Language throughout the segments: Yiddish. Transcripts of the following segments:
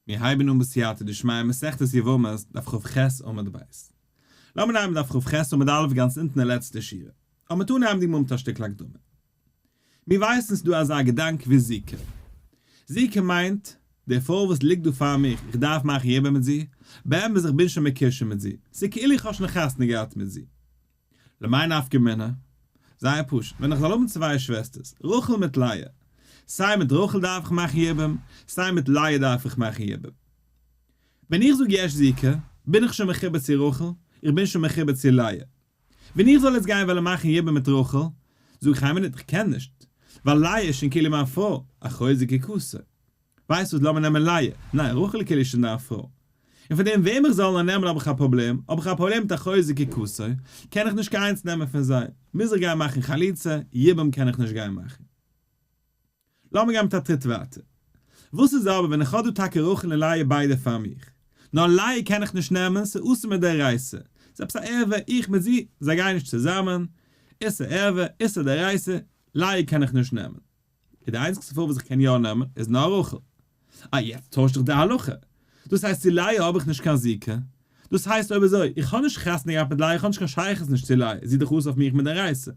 מיר הייבן אן בסייעתא דשמיא מסכת יבמות דף כ"ח עמוד ב'. לאמיר נעמען דף כ"ח עמוד א' גאנץ אונטן די לעצטע שורה. אבער מ'טאר נעמען די גמרא מיט א שטיקל הקדמה. מיר ווייסן ס'דא אזא געדאנק ווי זיקה. זיקה מיינט, די פרוי וואס ליגט דא פאר מיך, איך דארף מאכן יבום מיט זי, באמת איך בין שוין מקושר מיט זי, ס'איז כאילו איך האב שוין חתונה געהאט מיט זי. למאי נפקא מינה? זייער פשוט, ווען איך זאל האבן צוויי שוועסטערס, רחל מיט לאה, סיי מיט רחל דארף איך מאכן יבום, סיי מיט לאה דארף איך מאכן יבום. ווען איך זאג יש זיקה, בין איך שוין מחובר צו רחל, איך בין שוין מחובר צו לאה. ווען איך זאל יעצט גיין וועלן מאכן יבום מיט רחל, זאג איך איין מינוט, איך קען נישט, ווייל לאה איז שוין כאילו מיין פרוי, אחות זקוקתו. ווייסט וואס, לאמיר נעמען לאה, ניין, רחל איז כאילו שוין דיין פרוי. און פון דעם וועם איך זאל נאר נעמען האב איך א פראבלעם, האב איך א פראבלעם מיט אחות זקוקתו, קען איך נישט קיין איינס נעמען פון זיי, מוז איך גיין מאכן חליצה, יבום קען איך נישט גיין מאכן. לאמיר גיין מיט א טריט ווייטער. וואס איז אבער ווען איך האב דא טאקע רחל און לאה ביידע פאר מיך? נאר לאה קען איך נישט נעמען, ס'איז אסור מדאורייתא. ס'איז עפעס א ערווה, איך מיט זי, זיי גייען נישט צוזאמען, איסור ערווה, איסור דאורייתא, לאה קען איך נישט נעמען. איז די איינציגסטע פרוי וואס איך קען יא נעמען איז נאר רחל. אה יעצט טוישט זיך די הלכה. דאס הייסט צו לאה האב איך נישט קיין זיקה. דאס הייסט אויב אזוי, איך האב נישט חתונה געהאט מיט לאה איך האב נישט קיין שייכות נישט צו לאה, זי איז דאך אסור אויף מיך מדאורייתא.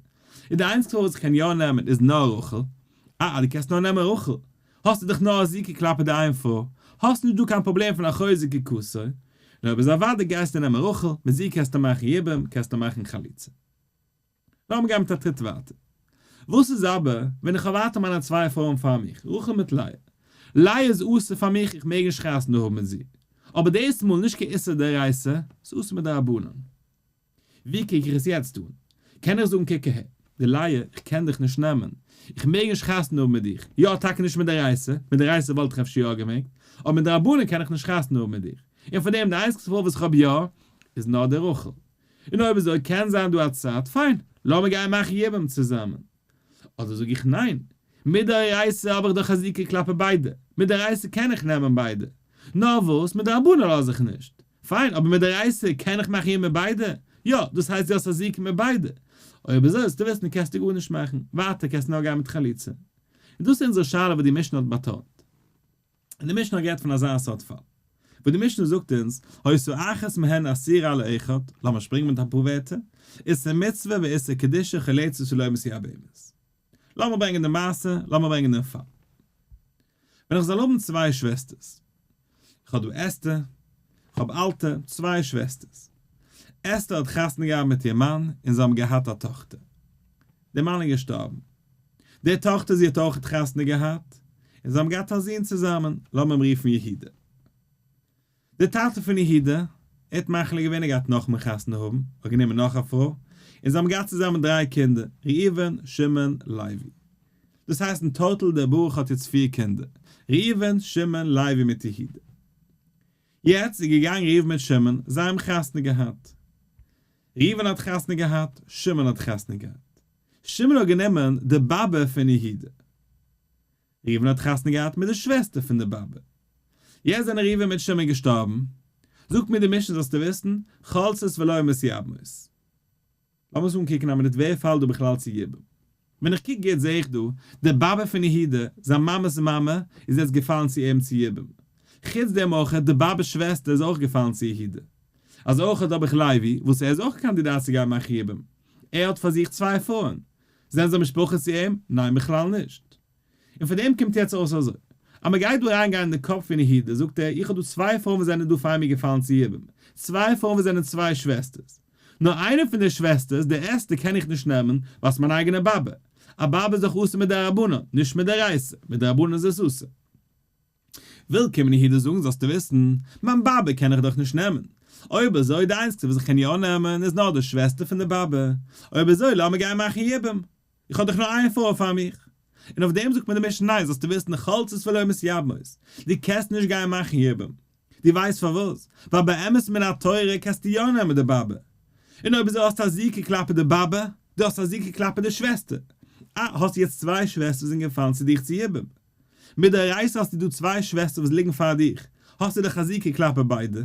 איז די איינציגסטע פרוי וואס איך קען יא נעמען איז נאר רחל. אה אז דו קענסט נאר נעמען רחל, האסטו דאך נאר א זיקה כלפי די איין פרוי, האסט נישט דא קיין פראבלעם פון אחות זקוקתו. נו אויב אזוי אוודאי גייסטו נעמען רחל, מיט זי קענסטו מאכן יבום, קענסטו מאכן חליצה. לאמיר גיין מיט א טריט ווייטער. וואס איז אבער ווען איך האב ווייטער מיינע צוויי פרויען פאר מיך, רחל מיט לאה? לאה איז אסור פאר מיך, איך מעג נישט חתונה האבן מיט זי. אבער דאס מאל נישט קיין איסור דאורייתא, ס'איז אסור מדרבנן. ווי קוק איך עס יעצט אן? קען איך זאגן קוק אהער, די לאה, איך קען דיך נישט נעמען, איך מעג נישט חתונה האבן מיט דיך, יא טאקע נישט מדאורייתא, מדאורייתא וואלט איך אפשר יא געמעגט, אבער מדרבנן קען איך נישט חתונה האבן מיט דיך, און פאר דעם די איינציגסטע פרוי וואס איך האב יא, איז נאר די רחל. און אויב אזוי קען זיין דא א צד, פיין, לאמיר גיין מאכן יבום צוזאמען. אדער זאג איך ניין, מדאורייתא האב איך דאך א זיקה כלפי ביידע, מדאורייתא קען איך נעמען ביידע. נאר וואס, מדרבנן לאז איך נישט. פיין, אבער מדאורייתא קען איך מאכן יבום מיט ביידע? יא, דאס הייסט דו האסט א זיקה מיט ביידע. אויב אזוי זאלסטו וויסן קענסטו גארנישט מאכן, ווייטער קענסטו נאר גיין מיט חליצה. און דאס איז אונזער שאלה וואס די משנה האט באטאנט. און די משנה האט גערעדט פון אזא סארט פאל, וואו די משנה זאגט אונז, היתה אחת מהן אסורה על האחד, לאמיר שפרינגען מיט אפאר ווערטער, איסור מצוה ואיסור קדושה חולצת ולא מתייבמת. לאמיר ברענגען די מעשה, לאמיר ברענגען דעם פאל. ווען איך זאל האבן צוויי שוועסטערס, איך האב דא אסתר, איך האב אלטע, צוויי שוועסטערס. אסתר האט חתונה געהאט מיט איר מאן און זיי האבן געהאט א טאכטער. דער מאן איז געשטארבן. די טאכטער זי האט אויכעט חתונה געהאט, און זיי האבן געהאט א זון צוזאמען, לאמיר אים רופן יהודה. דער טאטע פון יהודה, ער האט מחליט געווען ער גייט נאכמאל חתונה האבן, האט גענומען נאך א פרוי, און זיי האבן געהאט צוזאמען דריי קינדער, ראובן, שמעון, לוי. דאס הייסט אין total דער ברוך האט יעצט פיר קינדער, ראובן, שמעון, לוי מיט יהודה. יעצט איז געגאנגען ראובן מיט שמעון, זיי האבן חתונה געהאט. ראובן האט חתונה געהאט, שמעון האט חתונה געהאט. שמעון האט גענומען די באבע פון יהודה. ראובן האט חתונה געהאט מיט די שוועסטער פון די באבע. יעצט זענען ראובן מיט שמעון געשטארבן. זאגט מיר די משנה זאלסטו וויסן, חולצות ולא מתייבמות. לאמיר עס אנקוקן א מינוט ווער פאלט דא בכלל צו יבום? ווען איך קוק גוט זעה איך דא, די באבע פון יהודה, זיין מאמע'ס מאמע, איז יעצט געפאלן צו אים צו יבום. חוץ דעם אויך, די באבע'ס שוועסטער איז אויך געפאלן צו יהודה. אזוי אויך האב איך לוי, וואס ער איז אויך א קאנדידאט צו גיין מאכן יבום. ער האט פאר זיך צוויי פרויען. זענען זיי משפחה צו אים? ניין בכלל נישט. און פון דעם קומט יעצט אויס אזוי, אז מען גייט דא אריין גיין אין די קאפ פון יהודה, זאגט ער, איך האב דא צוויי פרויען וואס זענען דא פאר מיר געפאלן צו יבום, צוויי פרויען וואס זענען צוויי שוועסטערס. נאר איינע פון די שוועסטערס, די אסתר, קען איך נישט נעמען, ווייל ס'איז מיין אייגענע באבע. א באבע איז דאך אסור מדרבנן, נישט מדאורייתא, מדרבנן איז עס אסור. וויל קומען יהודה זאגן זאלסטו וויסן, מיין באבע קען איך דאך נישט נעמען. אויב אזוי די איינציגסטע וואס איך קען יא נעמען איז נאר די שוועסטער פון די באבע. אויב אזוי לאמיר גיין מאכן יבום. איך האב דאך נאר איין פרוי פאר מיך. און אויף דעם זאגט מיר די משנה ניין זאלסטו וויסן חולצות ולא מתייבמות. דו קענסט נישט גיין מאכן יבום. דו ווייסט פארוואס? ווייל באמת מן התורה קענסטו יא נעמען די באבע. און אויב אזוי האסטו א זיקה כלפי די באבע, דו האסט א זיקה כלפי די שוועסטער. אה, האסט יעצט צוויי שוועסטער וואס זענען געפאלן צו דיך צו יבום. מדאורייתא האסטו דא צוויי שוועסטער וואס ליגן פאר דיך, האסטו דאך א זיקה כלפי ביידע.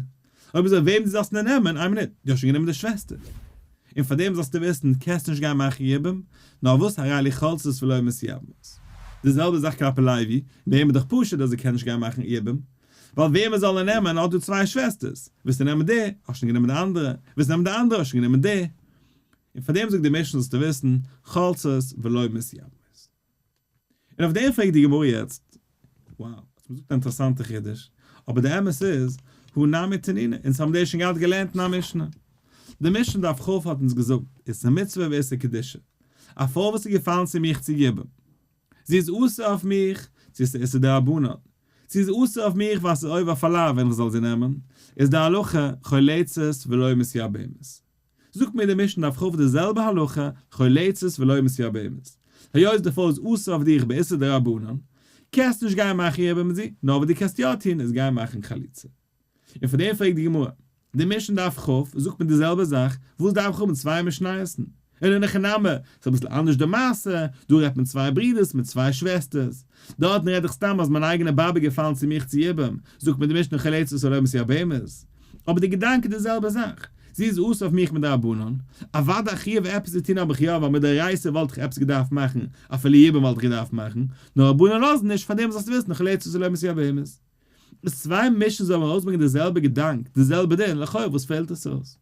אויב אזוי וועם דו זאלסט נאר נעמען, איין מינוט, דו האסט שוין גענומען די שוועסטער. און פאר דעם זאלסטו וויסן, קענסט נישט גיין מאכן יבום, נאר וואס הרי אלו חולצות ולא מתייבמות. די זעלבע זאך כלפי לוי, ביי אים איז דאך פשוט אז ער קען נישט גיין מאכן יבום. ווייל וועמען זאל ער נעמען, ער האט דא צוויי שוועסטערס, ווילסטו נעמען די, האסט שוין גענומען די אנדערע, ווילסט נעמען די אנדערע, האסט שוין גענומען די. און פאר דעם זאגט די משנה זאלסטו וויסן, חולצות ולא מתייבמות. און אויף דעם פרעגט די גמרא יעצט, wow, האסט מיר געזאגט א אינטערעסאנטע חידוש, אבער די אמת איז, הא נמי תנינא, אונז האבן דאס שוין געהאט געלערנט אין א משנה. די משנה דף כ' האט אונז געזאגט, איסור מצוה ואיסור קדושה. א פרוי וואס איז געפאלן צו מיך צו יבום. זי איז אסור אויף מיך, צו עס איז איסור דרבנן, צו איז אסור אויף מיך ווייל ס'איז עובר אויף א לאו ווען איך זאל זי נעמען, איז די הלכה חולצות ולא מתייבמות. זאגט מיר די משנה דף כ' די זעלבע הלכה, חולצות ולא מתייבמות. היות די פרוי איז אסור אויף דיך באיסור דרבנן, קענסט נישט גיין מאכן יבום מיט זי, נאר וואס דו קענסט יא טון איז גיין מאכן חליצה. און פאר דעם פרעגט די גמרא, די משנה דף כ' זאגט מיר די זעלבע זאך, וואס דארף איך האבן צוויי משניות'ן? און אין הכי נמי, ס'איז אביסל אנדערש די מעשה, דא רעדט מען צוויי ברידערס מיט צוויי שוועסטערס, דארטן רעד איך סתם אז מיין אייגענע באבע געפאלן צו מיך צו יבום, זאגט מיר די משנה חולצות ולא מתייבמות. אבער די געדאנק איז די זעלבע זאך, זי איז אסור אויף מיך מדרבנן, אוודאי א חיוב עפעס צו טון האב איך יא ווייל מדאורייתא וואלט איך עפעס געדארפט מאכן, אפילו יבום וואלט איך געדארפט מאכן, נאר רבנן לאזן נישט, פארדעם זאלסטו וויסן חולצות ולא מתייבמות. איז צוויי משניות זאלן ארויסברענגען די זעלבע געדאנק, די זעלבע דין, לכאו' וואס פעלט עס אויס?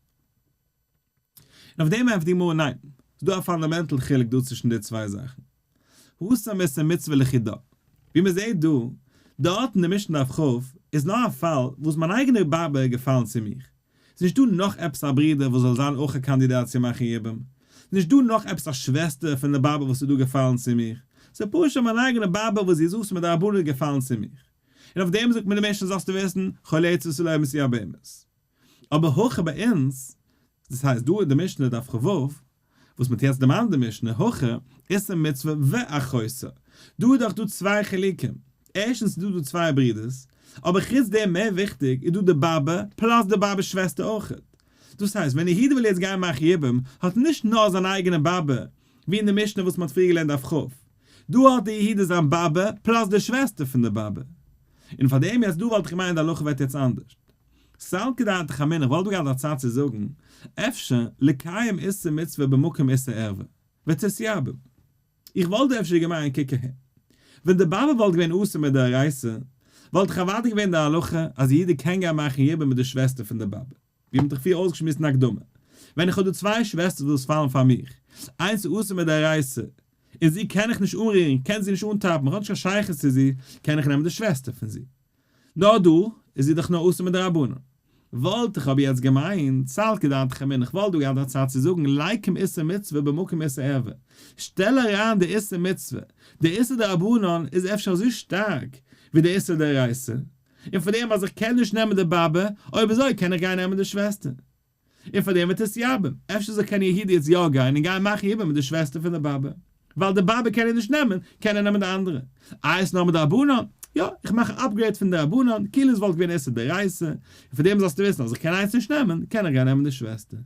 און אויף דעם ענטפערט די גמרא ניין, ס'איז דא א fundamental חילוק דא צווישן די צוויי זאכן. התם איסור מצוה לחודה. ווי מען זעט דא, דארט אין די משנה דף כ', איז נאר א פאל וואס מיין אייגענע באבע איז געפאלן צו מיך, ס'איז נישט דא נאך עפעס א ברודער וואס זאל זיין אויך א קאנדידאט צו מאכן יבום, ס'איז נישט דא נאך עפעס א שוועסטער פון די באבע וואס איז דא געפאלן צו מיך, ס'איז פשוט מיין אייגענע באבע וואס זי איז אסור מדרבנן איז געפאלן צו מיך. און אויף דעם זאגט מיר די משנה זאלסטו וויסן, חולצות ולא מתייבמות. אבער הכא ביי אונז, דאס הייסט דא אין די משנה דף כ"ו, וואס מ'האט יעצט דערמאנט די משנה, הכא, איסור מצוה ואחותה. דא איז דאך דא צוויי חילוקים. ערשטנס איז דא דא צוויי ברידערס, אבער חוץ דעם מער וויכטיג איז דא די באבע plus די באבע'ס שוועסטער אויכעט. דאס הייסט ווען יהודה וויל יעצט גיין מאכן יבום האט ער נישט נאר זיין אייגענע באבע, ווי אין די משנה וואס מ'האט פריער געלערנט דף כ'. דא האט דער יהודה זיין באבע plus די שוועסטער פון די באבע. און פאר דעם יעצט דא וואלט איך געמיינט די הלכה ווערט יעצט אנדערשט. סלקא דעתך אמינא, איך וואלט דא געהאט א צד צו זאגן, אפשר לקיים איסור מצוה במקום איסור ערווה, ותתייבם. איך וואלט דא אפשר געמיינט קוק אהער. ווען די באבע וואלט געווען אסור מדאורייתא, וואלט איך אוודאי געווען די הלכה אז יעדער קען גיין מאכן יבום מיט די שוועסטער פון די באבע. ווי מ'האט דאך פריער אויסגעשמועסט אין הקדמה. ווען איך האב דא צוויי שוועסטערס וואס פאלן פאר מיך, איינס איז אסור מדאורייתא, און זי קען איך נישט אנרירן, קען זי נישט אנטאפן, איך האב נישט קיין שייכות צו זי, קען איך נעמען די שוועסטער פון זי. נאר דא איז זי דאך נאר אסור מדרבנן. וואלט איך אבער יעצט געמיינט, סלקא דעתך אמינא, איך וואלט דא געהאט א צד צו זאגן ליקום איסור מצוה במקום איסור ערווה. שטעל אריין די איסור מצוה, די איסור דרבנן איז אפשר אזוי שטארק ווי די איסור דאורייתא, און פאר דעם אז איך קען נישט נעמען די באבע, אויב אזוי קען איך גיין נעמען די שוועסטער. און פאר דעם ותתייבם. אפשר זאל קען יהודה יעצט יא גיין און גיין מאכן יבום מיט די שוועסטער פון די באבע. ווייל די באבע קען ער נישט נעמען, קען ער נעמען די אנדערע. איי עס נאר מדרבנן? יא, איך מאך א upgrade פון דרבנן, כאילו עס וואלט געווען איסור דאורייתא, און פאר דעם זאלסטו וויסן אז איך קען איינס נישט נעמען, קען איך גיין נעמען די שוועסטער.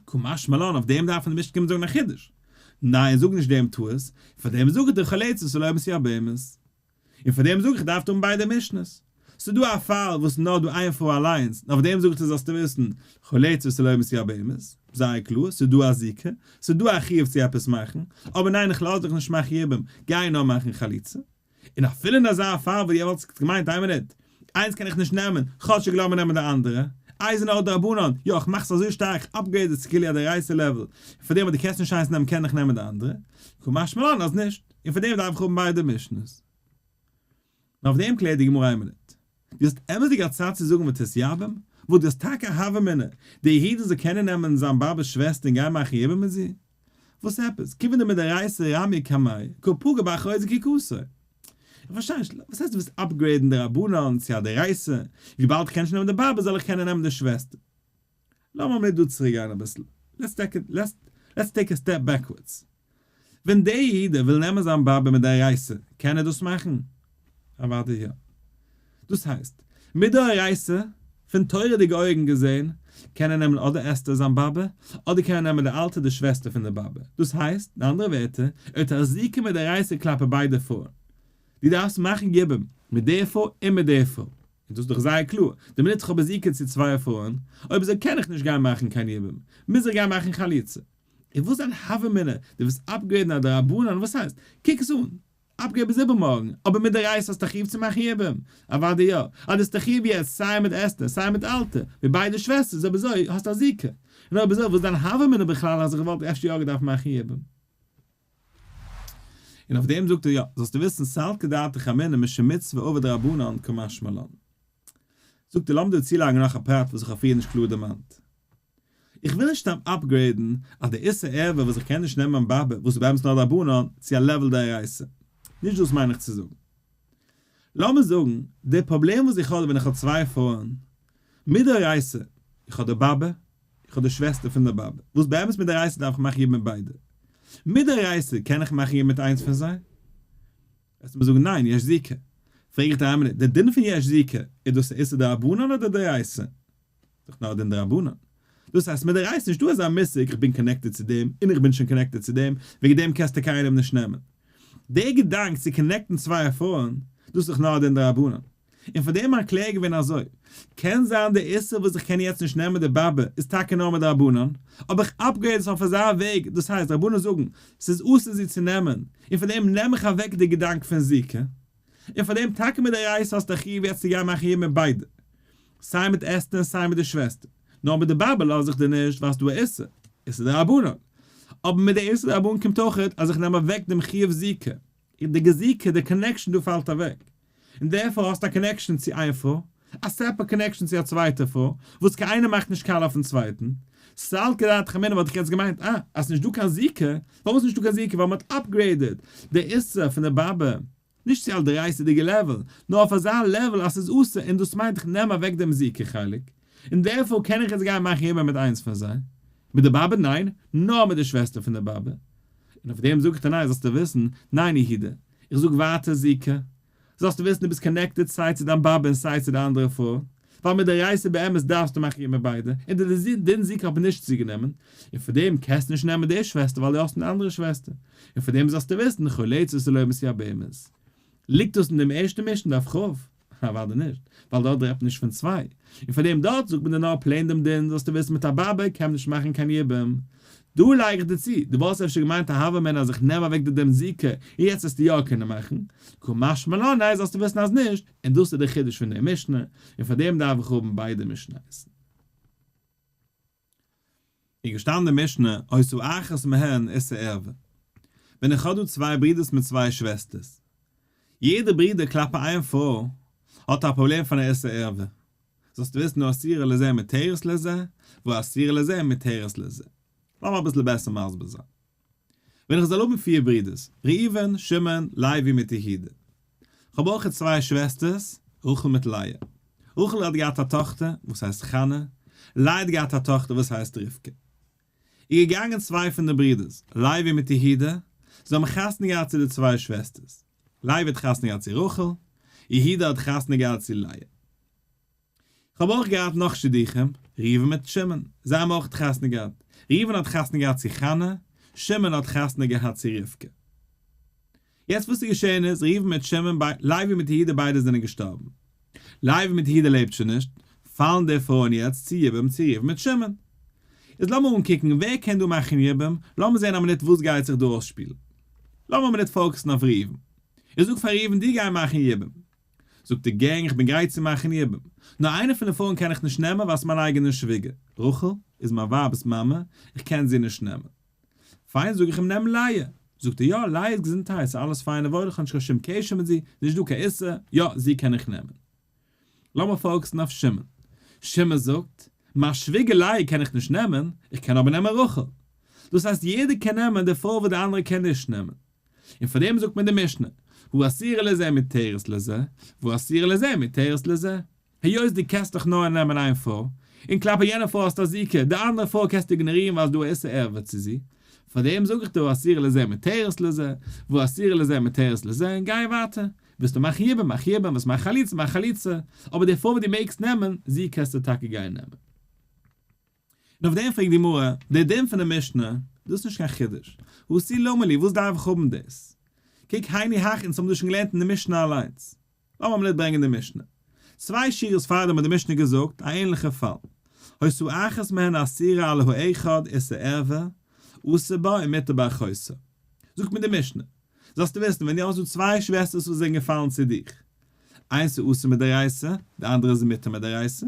קא משמע לן, אויף דעם דארף מען נישט קומען זאגן א חידוש. ניין, זאג נישט דעם טעות, פאר דעם זאג איך דיר חולצות ולא מתייבמות. און פאר דעם זאג איך דארפט האבן ביידע משנה'ס. ס'איז דא א פאל וואס נאר דא איין פרוי אליינס, און אויף דעם זאג איך דיר זאלסטו וויסן, חולצות ולא מתייבמות, זייער קלאר, ס'איז דא א זיקה, ס'איז דא א חיוב צו עפעס מאכן, אבער ניין איך לאז דיך נישט מאכן יבום, גיי נאר מאכן חליצה. און אפילו אין אזא פאל וואו דו וואלטסט געמיינט איין מינוט, איינס קען איך נישט נעמען, כאטשיג לאמיר נעמען די אנדערע, איי איז נאר דרבנן, יא איך מאך עס אזוי שטארק, איך upgrade עס צו כאילו א דאורייתא level, און פאר דעם אז דו קענסט נישט איינס נעמען קען איך נעמען די אנדערע, קא משמע לן אז נישט, און פאר דעם דארף איך האבן ביידע משנה'ס. און אויף דעם קלערט די גמרא איין מינוט, דו האסט אמת'דיג א צד צו זאגן ותתייבם? וואס דו האסט טאקע א הוה אמינא, דער יהודה זאל קענען נעמען זיין באבע'ס שוועסטער און גיין מאכן יבום מיט זי? וואס עפעס? כיוון דמדאורייתא רמיא קמיה, קא פגע באחותו זקוקתו. איך פארשטיי נישט, וואס הייסט דו ווילסט upgrade ן די רבנן צו א דאורייתא, וויבאלד איך קען נישט נעמען די באבע זאל איך קענען נעמען די שוועסטער? לאמיר מיר דא צוריק גיין אביסל, let's take a step backwards. ווען דער יהודה וויל נעמען זיין באבע מדאורייתא, קען ער דאס מאכן? אוודאי יא. דאס הייסט, מדאורייתא, פון תורה'דיגע אויגן געזען, קען ער נעמען אדער אסתר זיין באבע, אדער קען ער נעמען די אלטע די שוועסטער פון די באבע. דאס הייסט, אין אנדערע ווערטער, ער האט א זיקה מדאורייתא כלפי ביידע פרויען. דו דארפסט מאכן יבום מיט די פרוי און מיט די פרוי. און דאס איז דאך זייער קלאר, די מינוט איך האב א זיקה צו צוויי פרויען, אויב אזוי קען איך נישט גיין מאכן קיין יבום, מוז איך גיין מאכן חליצה. און וואס איז דיין הוה אמינא? דו ווילסט upgrade ן א דרבנן? וואס הייסט? קוק עס אן. Upgrade ביז איבערמארגן, אבער מדאורייתא האסטו א חיוב צו מאכן יבום? אוודאי יא. אז דו האסט א חיוב יעצט סיי מיט אסתר סיי מיט אלטע, מיט ביידע שוועסטערס, אויב אזוי האסטו א זיקה. און אויב אזוי וואס איז דיין הוה אמינא בכלל אז איך וואלט אפשר יא געדארפט מאכן יבום? און אויף דעם זאגט ער יא, זאלסטו וויסן סלקא דעתך אמינא משום מצוה עבוד רבנן קא משמע לן. זאגט ער לאמיר דא צולייגן נאך א פרט וואס איך האב פריער נישט קלאר דערמאנט. איך וויל נישט סתם upgrade ן אז די איסור ערווה וואס איך קען נישט נעמען מיין באבע וואס איז באמת נאר דרבנן צו א level דאורייתא. נישט דאס מיין איך צו זאגן. לאמיר זאגן די פראבלעם וואס איך האב ווען איך האב צוויי פרויען מדאורייתא, איך האב די באבע, איך האב די שוועסטער פון די באבע, וואס באמת מדאורייתא דארף איך מאכן יבום מיט ביידע. מדאורייתא קען איך מאכן יבום מיט איינס פון זיי? וועסטו מיר זאגן ניין, יש זיקה. פרעג איך דיר איין מינוט, די דין פון יש זיקה, איז דאס א איסור דרבנן אדער דאורייתא? דאך נאר א דין דרבנן. דאס הייסט מדאורייתא נישטא אזא מושג איך בין connected צו דעם און איך בין שוין connected צו דעם, וועגן דעם קענסטו קיינעם נישט נעמען. דער געדאנק צו connect ן צוויי פרויען, דאס איז דאך נאר א דין דרבנן. און פאר דעם מיין קלער געווען אזוי, קען זיין די איסור וואס איך קען יעצט נישט נעמען די באבע איז טאקע נאר מדרבנן, אבער איך upgrade עס אויף אזא וועג, דאס הייסט רבנן זאגן ס'איז אסור זי צו נעמען, און פאר דעם נעם איך אוועק די געדאנק פון זיקה, און פאר דעם טאקע מדאורייתא האסטו א חיוב יעצט צו גיין מאכן יבום מיט ביידע, סיי מיט אסתר און סיי מיט די שוועסטער, נאר מיט די באבע לאז איך דיר נישט ווייל ס'דא א איסור, איסור דרבנן, אבער מיט די איסור דרבנן קומט אויכעט אז איך נעם אוועק דעם חיוב זיקה, די זיקה, די connection דא פאלט אוועק. און דערפאר האסטו א connection צו איין פרוי, א separate connection צו א צווייטע פרוי, וואס קיינער מאכט נישט קאליע אויפן צווייטן. סלקא דעתך אמינא וואלט איך יעצט געמיינט, אה, אז ס'נישט דא קיין זיקה, פארוואס נישט דא קיין זיקה? ווייל מ'האט upgraded די איסור פון די באבע, נישט צו א דאורייתא'דיגע level, נאר אויף אזא level אז ס'איז אסור, און דאס מיינט איך נעם אוועק דעם זיקה חלק, און דערפאר קען איך יעצט גיין מאכן יבום מיט איינס פון זיי. מיט די באבע? ניין, נאר מיט די שוועסטער פון די באבע. און אויף דעם זאג איך דיר ניין, זאלסטו וויסן, ניין יהודה, איך זאג ווייטער זיקה, זאלסטו וויסן דו ביסט connected סיי צו דיין באבע און סיי צו די אנדערע פרוי, ווייל מדאורייתא באמת דארפסטו מאכן יבום מיט ביידע, און די דין זיקה האט מען נישט צוגענומען, און פאר דעם קענסטו נישט נעמען די שוועסטער ווייל דו האסט אן אנדערע שוועסטער, און פאר דעם זאלסטו וויסן חולצות ולא מתייבמות. ליגט דאס אין דעם ערשטן משנה דף כ'? אוודאי נישט, ווייל דארט רעדט מען נישט פון צוויי, און פאר דעם דארט זאגט מען דיר נאר plain דעם דין, זאלסטו וויסן מיט א באבע קען מען נישט מאכן קיין יבום. דא לייג איך דיר צו, דו וואלסט אפשר געמיינט א הוה אמינא אז איך נעם אוועק די דין זיקה און יעצט וועסטו יא קענען מאכן, קא משמע לן ניין זאלסטו וויסן אז נישט, און דאס איז דער חידוש פון דער משנה, און פאר דעם דארף איך האבן ביידע משניות. איז געשטאנען די משנה, היתה אחת מהן איסור ערווה. ווען איך האב דא צוויי ברידערס מיט צוויי שוועסטערס. יעדע ברודער כלפי איין פרוי האט א פראבלעם פון א איסור ערווה. זאלסטו וויסן האסורה לזה מותרת לזה, והאסורה לזה מותרת לזה. לאמיר אביסל בעסער מסביר זיין. ווען איך זאל האבן פיר ברידערס, ראובן, שמעון, לוי מיט יהודה. כ'האב אויך צוויי שוועסטערס, רחל מיט לאה. רחל האט געהאט א טאכטער וואס הייסט חנה, לאה האט געהאט א טאכטער וואס הייסט רבקה. איז געגאנגען צוויי פון די ברידערס, לוי מיט יהודה, זיי האבן חתונה געהאט צו די צוויי שוועסטערס. לוי האט חתונה געהאט צו רחל, יהודה האט חתונה געהאט צו לאה. כ'האב אויך געהאט נאך שידוכים, ראובן מיט שמעון, זיי האבן אויך חתונה געהאט, ראובן האט חתונה געהאט צו חנה, שמעון האט חתונה געהאט צו רבקה. יעצט וואס איז געשען איז, ראובן מיט שמעון, לוי מיט יהודה ביידע זענען געשטארבן. לוי מיט יהודה לעבט שוין נישט, פאלן די פרויען יעצט צו יבום צו ראובן מיט שמעון. איז לאמיר אנקוקן ווער קען דא מאכן יבום, לאמיר זען א מינוט וואס גייט זיך דא אויסשפילן. לאמיר א מינוט focus ן אויף ראובן. איך זאג פאר ראובן דו גיי מאכן יבום. זאגט ער גערן איך בין גרייט צו מאכן יבום, נאר איינע פון די פרויען קען איך נישט נעמען ווייל ס'איז מיין אייגענע שוויגער, רחל איז מיין ווייב'ס מאמע, איך קען זי נישט נעמען. פיין זאג איך אים נעם לאה. זאגט ער יא לאה איז געזונטהייט ס'איז אלעס פיין און וואויל איך האב נישט קיין שום קשר מיט זי, נישט דא קיין איסור, יא זי קען איך נעמען. לאמיר focus ן אויף שמעון. שמעון זאגט, מיין שוויגער לאה קען איך נישט נעמען, איך קען אבער נעמען רחל. דאס הייסט יעדער קען נעמען די פרוי וואס די אנדערע קען נישט נעמען. און פאר דעם זאגט מען די משנה, האסורה לזה מותרת לזה, והאסורה לזה מותרת לזה. היות דו קענסט דאך נאר נעמען איין פרוי, און כלפי יענע פרוי האסטו א זיקה, די אנדערע פרוי קענסטו איגנארירן ווייל ס'דא א איסור ערווה צו זי, פאר דעם זאג איך דיר האסורה לזה מותרת לזה, והאסורה לזה מותרת לזה, און גיי ווייטער. ווילסטו מאכן יבום, מאך יבום, ווילסט מאכן חליצה, מאך חליצה, אבער די פרוי וואס דו מעגסט נעמען, זי קענסטו טאקע גיין נעמען. און אויף דעם פרעגט די גמרא, דער דין פון די משנה, דאס איז נישט קיין חידוש, הא תו למה לי, וואס דארף איך האבן דאס? קוק הייני הך, אונז האבן דאס שוין געלערנט אין די משנה אליינס. לאמיר מינוט ברענגען די משנה. צוויי שורות פארדעם האט די משנה געזאגט א ענליכע פאל. היתה אחת מהן אסורה על האחד איסור ערווה, אסור בה ומותר באחותה. זאגט מיר די משנה. זאלסטו וויסן, ווען דו האסט דא צוויי שוועסטערס וואס זענען געפאלן צו דיך, איינס איז אסור מדאורייתא, די אנדערע איז מותר מדאורייתא.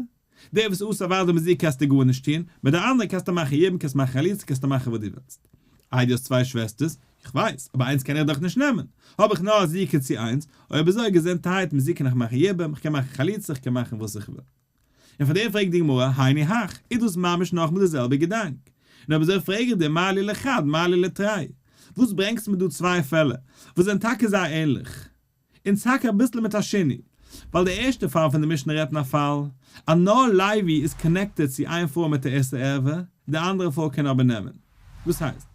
דער וואס איז אסור אוודאי מיט זי קענסטו גארנישט טון, מיט די אנדערע קענסטו מאכן יבום, קענסט מאכן חליצה, קענסטו מאכן וואס דו ווילסט. איי דו האסט צוויי שוועסטערס? איך ווייס, אבער איינס קען איך דאך נישט נעמען. האב איך נאר א זיקה צו איינס, אויב אזוי געזונטערהייט מיט זי קען איך מאכן יבום, איך קען מאכן חליצה, איך קען מאכן וואס איך וויל. און פאר דעם פרעגט די גמרא, היינו הך, איז דאס ממש נאכמאל די זעלבע געדאנק? און אויב אזוי פרעג איך דיר, מה לי לחד, מה לי לתרי? וואס ברענגסטו מיר דא צוויי פעלער, וואס זענען טאקע זייער ענליך? און טאקע אביסל מיט א שינוי, ווייל די ערשטע פאל פון די משנה רעדט אין א פאל אז נאר לוי איז connected צו איין פרוי מיט א איסור ערווה, די אנדערע פרוי קען אבער נעמען. דאס הייסט,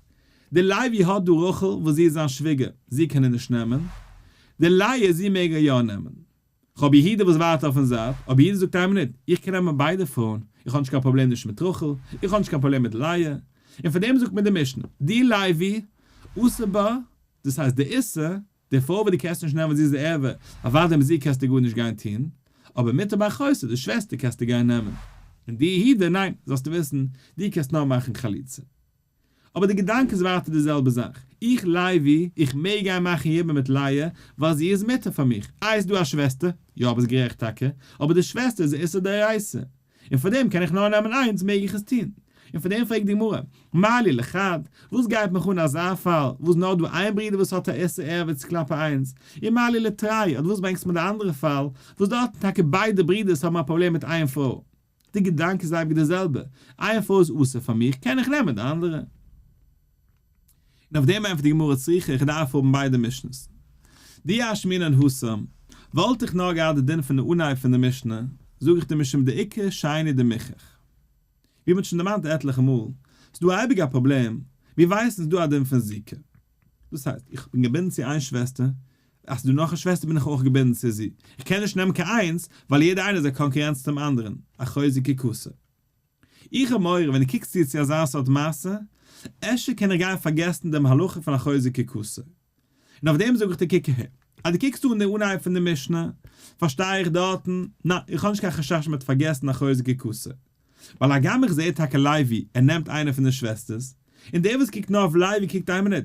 די לוי האט דא רחל וואס זי איז זיין שוויגער, זי קען ער נישט נעמען, די לאה זי מעג ער יא נעמען. כ'האב יהודה וואס ווארט אויפן זייט, אבער יהודה זאגט איין מינוט, איך קען נעמען ביידע פרויען, איך האב נישט קיין פראבלעם נישט מיט רחל, איך האב נישט קיין פראבלעם מיט לאה. און פאר דעם זאגט מיר די משנה, די לוי, אסור בה, דאס הייסט די איסור, די פרוי וואס דו קענסט נישט נעמען זי איז די ערווה, אוודאי מיט זי קענסטו גארנישט גיין טון, אבער מותר באחותה, די שוועסטער קענסטו גיין נעמען. און די יהודה, ניין, זאלסטו וויסן, דו קענסט נאר מאכן חליצה. אבער די געדאנק איז ווייטער די זעלבע זאך, איך לוי, איך מעג גיין מאכן יבום מיט לאה, ווייל זי איז מותר פאר מיך, איי איז דא א שוועסטער, יא ביסט גערעכט טאקע, אבער די שוועסטער איז א איסור דאורייתא, און פאר דעם קען איך נאר נעמען איינס מעג איך עס טון. און פאר דעם פרעגט די גמרא, מה לי לחד, וואס גייט מיך אן אזא פאל, וואס נאר דא איין ברודער וואס האט א איסור ערווה צו כלפי איינס, און מה לי לתרי, אדער וואס ברענגסט מיר די אנדערע פאל, וואס דארטן טאקע ביידע ברודערס האבן א פראבלעם מיט איין פרוי. די געדאנק איז אייביג די זעלבע, איין פרוי איז אסור פאר מיך, קען איך נעמען די אנדערע. און אויף דעם ענטפערט די גמרא צריכא איך דארף האבן ביידע משנה'ס. דאי אשמעינן התם, וואלט איך נאר געהאט די דין פון די אנהייב פון די משנה, זאג איך דיר משום דאיכא שני דמוכח. ווי מ'האט שוין דערמאנט עטליכע מאל, ס'דא אייביג א פראבלעם, מיר ווייסן ס'דא א דין פון זיקה. דאס הייסט, איך בין געבינדן צו איין שוועסטער, אז ס'דא נאך א שוועסטער בין איך אויך געבינדן צו זי. איך קען נישט נעמען קיין איינס, ווייל יעדע איינע איז א קאנקורענץ צום אנדערן, אחותו זקוקתו. איך האב מורא ווען דו קוקסט צו צו אזא סארט מעשה, אפשר קען איך גיין פארגעסן דעם הלכה פון אחותו זקוקתו. און אויף דעם זאג איך דיר קוק אהער, אז דו קוקסט אן די אנהייב פון די משנה, פארשטיי איך דארטן, ניין, איך האב נישט קיין חשש מ'וועט פארגעסן אחותו זקוקתו. ווייל הגם איך זעה טאקע לוי, ער נעמט איינע פון די שוועסטערס, און דער וואס קוקט נאר אויף לוי קוקט איין מינוט,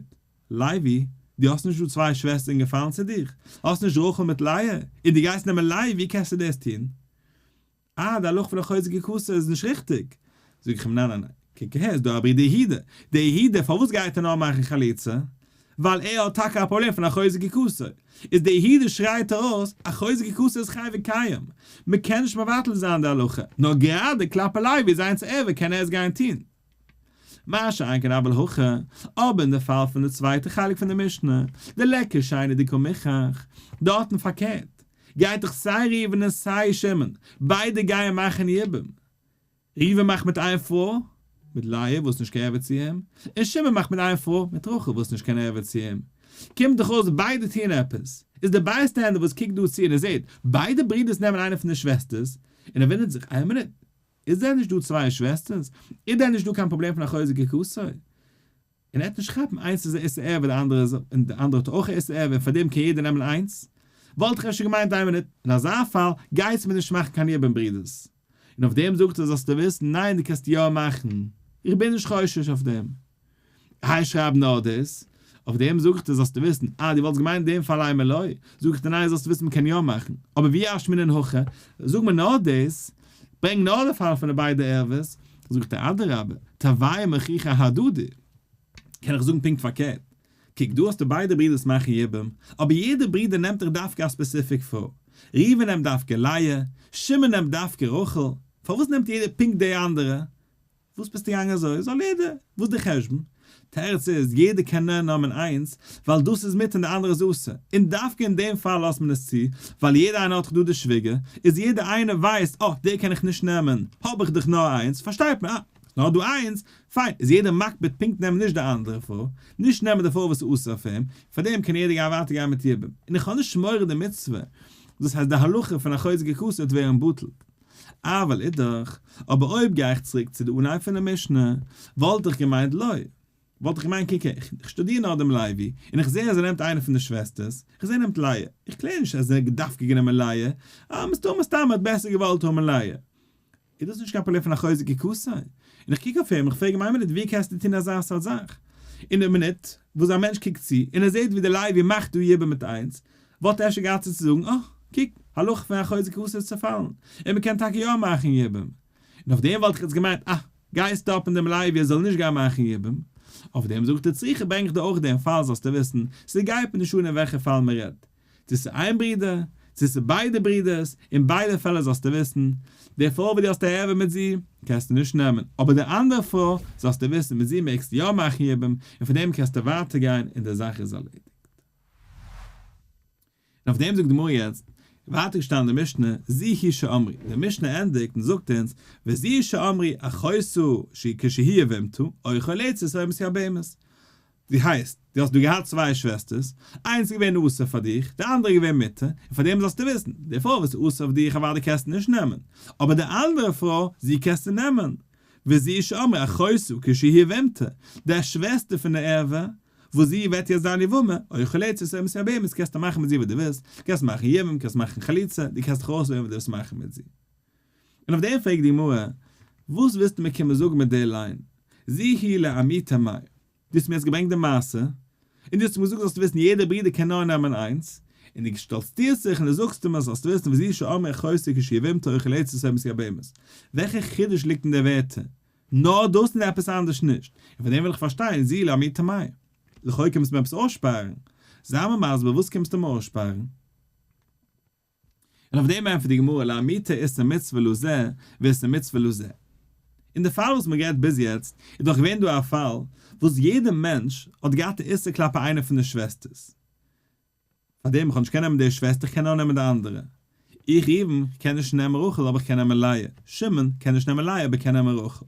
לוי, דו האסט נישט דא צוויי שוועסטערן געפאלן צו דיך? האסט נישט רחל מיט לאה? און דו גייסט נעמען לאה, ווי קענסטו דאס טון? אה, די הלכה פון אחותו זקוקתו איז נישט ריכטיג. זאג איך אים, ניין ניין ניין, קוק אהער, איז דא א ברודער יהודה. דער יהודה, פארוואס גייט ער נאר מאכן חליצה? ווייל ער האט טאקע א פראבלעם פון אחותו זקוקתו. איז דער יהודה שרייט ארויס, אחותו זקוקתו איז חי וקיים. מען קען נישט מבטל זיין די הלכה. נאר גראדע כלפי לוי איז איינס ערווה קען ער עס גיין טון. מה שאין כן אבל הכא, אבער אין די פאל פון די צווייטע חלק פון די משנה, דליכא שני דקא מוכח, דארטן פארקערט, גייט דאך סיי ראובן און סיי שמעון, ביידע גייען מאכן יבום. ראובן מאכט מיט איין פרוי, מיט לאה וואס נישט קיין ערווה צו אים, און שמעון מאכט מיט איין פרוי, מיט רחל וואס נישט קיין ערווה צו אים. קומט דאך אויס ביידע טוען עפעס. איז דער bystander וואס קוקט דא צו און ער זעט ביידע ברידערס נעמען איינע פון די שוועסטערס, און ער וואונדערט זיך, איין מינוט, איז דען נישט דא צוויי שוועסטערס? איז דען נישט דא קיין פראבלעם פון אחותו זקוקתו? און ער וועט נישט כאפן איינס איז א איסור ערווה די אנדערע איז און די אנדערע האט אויך א איסור ערווה און פאר דעם קען יעדער נעמען איינס? וואלט איך אפשר געמיינט איין מינוט, אין אזא פאל גייטס מיר נישט מאכן קיין יבום ברידערס. און אויף דעם זאגט ער זאלסטו וויסן ניין דו קענסט יא מאכן, איך בין נישט חושש אויף דעם. היי שרייב נאר דאס, אויף דעם זאג איך דיר זאלסטו וויסן, אה דו וואלסט געמיינט דעם פאל אימא לא, זאג איך דיר ניין זאלסטו וויסן מ'קען יא מאכן, אבער ואי אשמעינן הכא, זאג מיר נאר דאס, ברענג נאר די פאל פון די ביידע ערוות, זאג איך דיר אדרבה, תרוייהו מוכיחי אהדדי, קען איך זאגן פונקט פארקערט, קוק דא האסטו ביידע ברידערס מאכן יבום, אבער יעדע ברודער נעמט דאך דווקא א specific פרוי, ראובן נעמט דווקא לאה, שמעון נעמט דווקא רחל, פארוואס נעמט יעדער פונקט די אנדערע? וואס ביסטו געגאנגען אזוי? זאל יעדער. וואס די חשבון? תירוץ איז, יעדער קען נאר נעמען איינס, ווייל דאס איז מותר און די אנדערע איז אסור. און דווקא אין דעם פאל לאזט מען עס צו, ווייל יעדער איינער האט דאך דא די שוויגער, איז יעדער איינער ווייסט, אה, די קען איך נישט נעמען, האב איך דאך נאר איינס, פארשטייט מען, אה, ס'איז נאר דא איינס, פיין, איז יעדער מקפיד פונקט נעמען נישט די אנדערע פרוי, נישט נעמען די פרוי וואס איז אסור אויף אים, פארדעם קען יעדער גיין ווייטער גיין מיט יבום. און איך האב נישט מורא די מצוה, דאס הייסט די הלכה פון אחותו זקוקתו וועט ווערן בטל. אבל אידך, אבער אויב גיי איך צוריק צו די אנהייב פון די משנה, וואלט איך געמיינט לא. וואלט איך געמיינט קוק איך, איך שטודיר נאר דעם לוי, און איך זעה אז ער נעמט איינע פון די שוועסטערס, איך זעה ער נעמט לאה, איך קלער נישט אז ער האט דווקא גענומען לאה, אה, מסתמא מסתמא ער האט בעסער געוואלט האבן לאה. איז דאס נישט קיין פראבלעם פון אחותו זקוקתו? און איך קוק אויף אים, איך פרעג אים איין מינוט ווי קענסטו טון אזא סארט זאך? אין די מינוט וואס א מענטש קוקט צו און ער זעט ווי די לוי מאכט דא יבום מיט איינס, וואלט ער אפשר געהאט צו זאגן, אה, קוק, הלכה פון אחות זקוקתו איז צעפאלן, און מען קען טאקע יא מאכן יבום. און אויף דעם וואלט איך יעצט געמיינט, אה, גיי stop ן דעם לוי ער זאל נישט גיין מאכן יבום. אויף דעם זאגט ער צריכא ברענג איך דיר אויך דעם פאל זאלסטו וויסן, ס'גייט מיר נישט אן אין וועלכע פאל מען רעדט, צו ס'איז איין ברודער, צו ס'איז ביידע ברודערס, אין ביידע פעלער זאלסטו וויסן, די פרוי וואס דו האסט א ערוה מיט זי, קענסטו נישט נעמען, אבער די אנדערע פרוי, זאלסטו וויסן, מיט זי מעגסטו יא מאכן יבום, און פון דעם קענסטו ווייטער גיין און די זאך איז ערלעדיגט. און אויף דעם זאגט די גמרא יעצט, ווייטער געשטאנען אין די משנה, זו היא שאמרו, די משנה ענדיגט און זאגט אונז, וזו היא שאמרו, אחותה כשהיא יבמתה, או חולצת או מתייבמת. דו הייסט, דו האסט דא געהאט צוויי שוועסטערס, איינס איז געווען אסור פאר דיך, די אנדערע איז געווען מותר, און פאר דעם זאלסטו וויסן, די פרוי וואס איז אסור אויף דיך אוודאי קענסטו נישט נעמען, אבער די אנדערע פרוי, זי קענסטו נעמען. וזו שאמרו אחותה כשהיא יבמתה, די שוועסטער פון די ערווה, וואס זי וועט יעצט זיין יבמה, או חולצת או מתייבמת, קענסטו מאכן מיט זי וואס דו ווילסט, קענסט מאכן יבום, קענסט מאכן חליצה, דו קענסט דיך אויסוועלן וואס דו ווילסט מאכן מיט זי. און אויף דעם פרעגט די גמרא, וואס ווילסטו מיר קומען זאגן מיט די line? זו היא לאמעוטי מאי. דו האסט מיר יעצט געברענגט די מעשה, און דו האסט מיר געזאגט זאלסטו וויסן יעדער ברודער קען נאר נעמען איינס, און דו שטאלצירסט זיך און דו זאגסט מיר זאלסטו וויסן וזו שאמרו אחותה כשהיא יבמתה או חולצת או מתייבמת. וועלכע חידוש ליגט אין די ווערטער? נאר דאס און עפעס אנדערש נישט? און פון דעם וויל איך פארשטיין זו היא לאמעוטי מאי. לכאו' קומסטו מיר עפעס אויסשפארן. זיי מיר מסביר וואס קומסטו מיר אויסשפארן? און אויף דעם ענטפערט די גמרא לאמעוטי איסור מצוה לזה ואיסור מצוה לזה. אין די פאל וואס מען גערעדט ביז יעצט איז דאך געווען דא א פאל וואס יעדע מענטש האט געהאט א איסור כלפי איינע פון די שוועסטערס. פאר דעם איך האב נישט קען נעמען די שוועסטער איך קען נאר נעמען די אנדערע. איך ראובן קען נישט נעמען רחל אבער איך קען נעמען לאה. שמעון קען נישט נעמען לאה אבער קען נעמען רחל.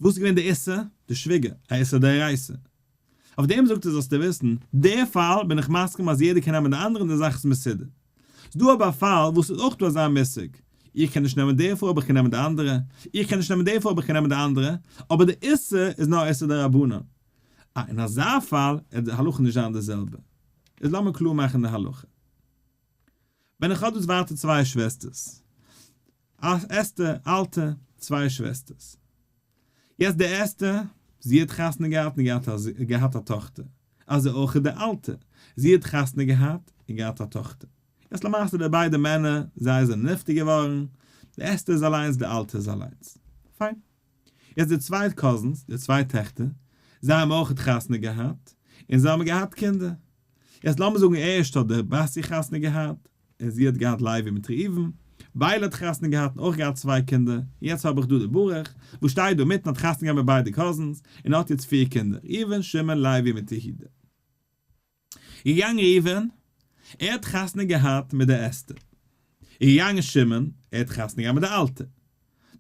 וואס איז געווען די איסור? די שוויגער, א איסור דאורייתא. אויף דעם זאגט ער זאלסטו וויסן, די פאל בין איך מסכים אז יעדער קען נעמען די אנדערע און די זאך איז מסודר. ס'דא אבער א פאל וואס איז אויך דא אזא מושג, איך קען נישט נעמען די פרוי אבער איך קען נעמען די אנדערע, איך קען נישט נעמען די פרוי אבער איך קען נעמען די אנדערע, אבער די איסור איז נאר איסור דרבנן. אה, אין אזא פאל וועט די הלכה נישט זיין די זעלבע. איז לאמיר קלאר מאכן די הלכה. ווען איך האב דאס ווייטער צוויי שוועסטערס, אסתר, אלטע, צוויי שוועסטערס. יעצט די אסתר, זי האט חתונה געהאט און געהאט א געהאט א טאכטער. אזוי אויך די אלטע, זי האט חתונה געהאט און געהאט א טאכטער. יעצט למעשה די ביידע מענער, זיי זענען נפטר געווארן, די אסתר איז אליינס, די אלטע איז אליינס. פיין. יעצט די צוויי cousins, די צוויי טעכטער, זיי האבן אויך חתונה געהאט, און זיי האבן געהאט קינדער. יעצט לאמיר זאגן ערשט האט די בתיה חתונה געהאט, און זי האט געהאט לוי מיט ראובן, ביילא האט חתונה געהאט און אויך געהאט צוויי קינדער, יעצט האב איך דא די ברוך, וואס שטייט דא מיטן האט חתונה געהאט מיט ביידע cousins, און האט יעצט פיר קינדער, ראובן, שמעון, לוי מיט יהודה. געגאנגען ראובן, ער האט חתונה געהאט מיט די אסתר. איז געגאנגען שמעון, ער האט חתונה געהאט מיט די אלטע.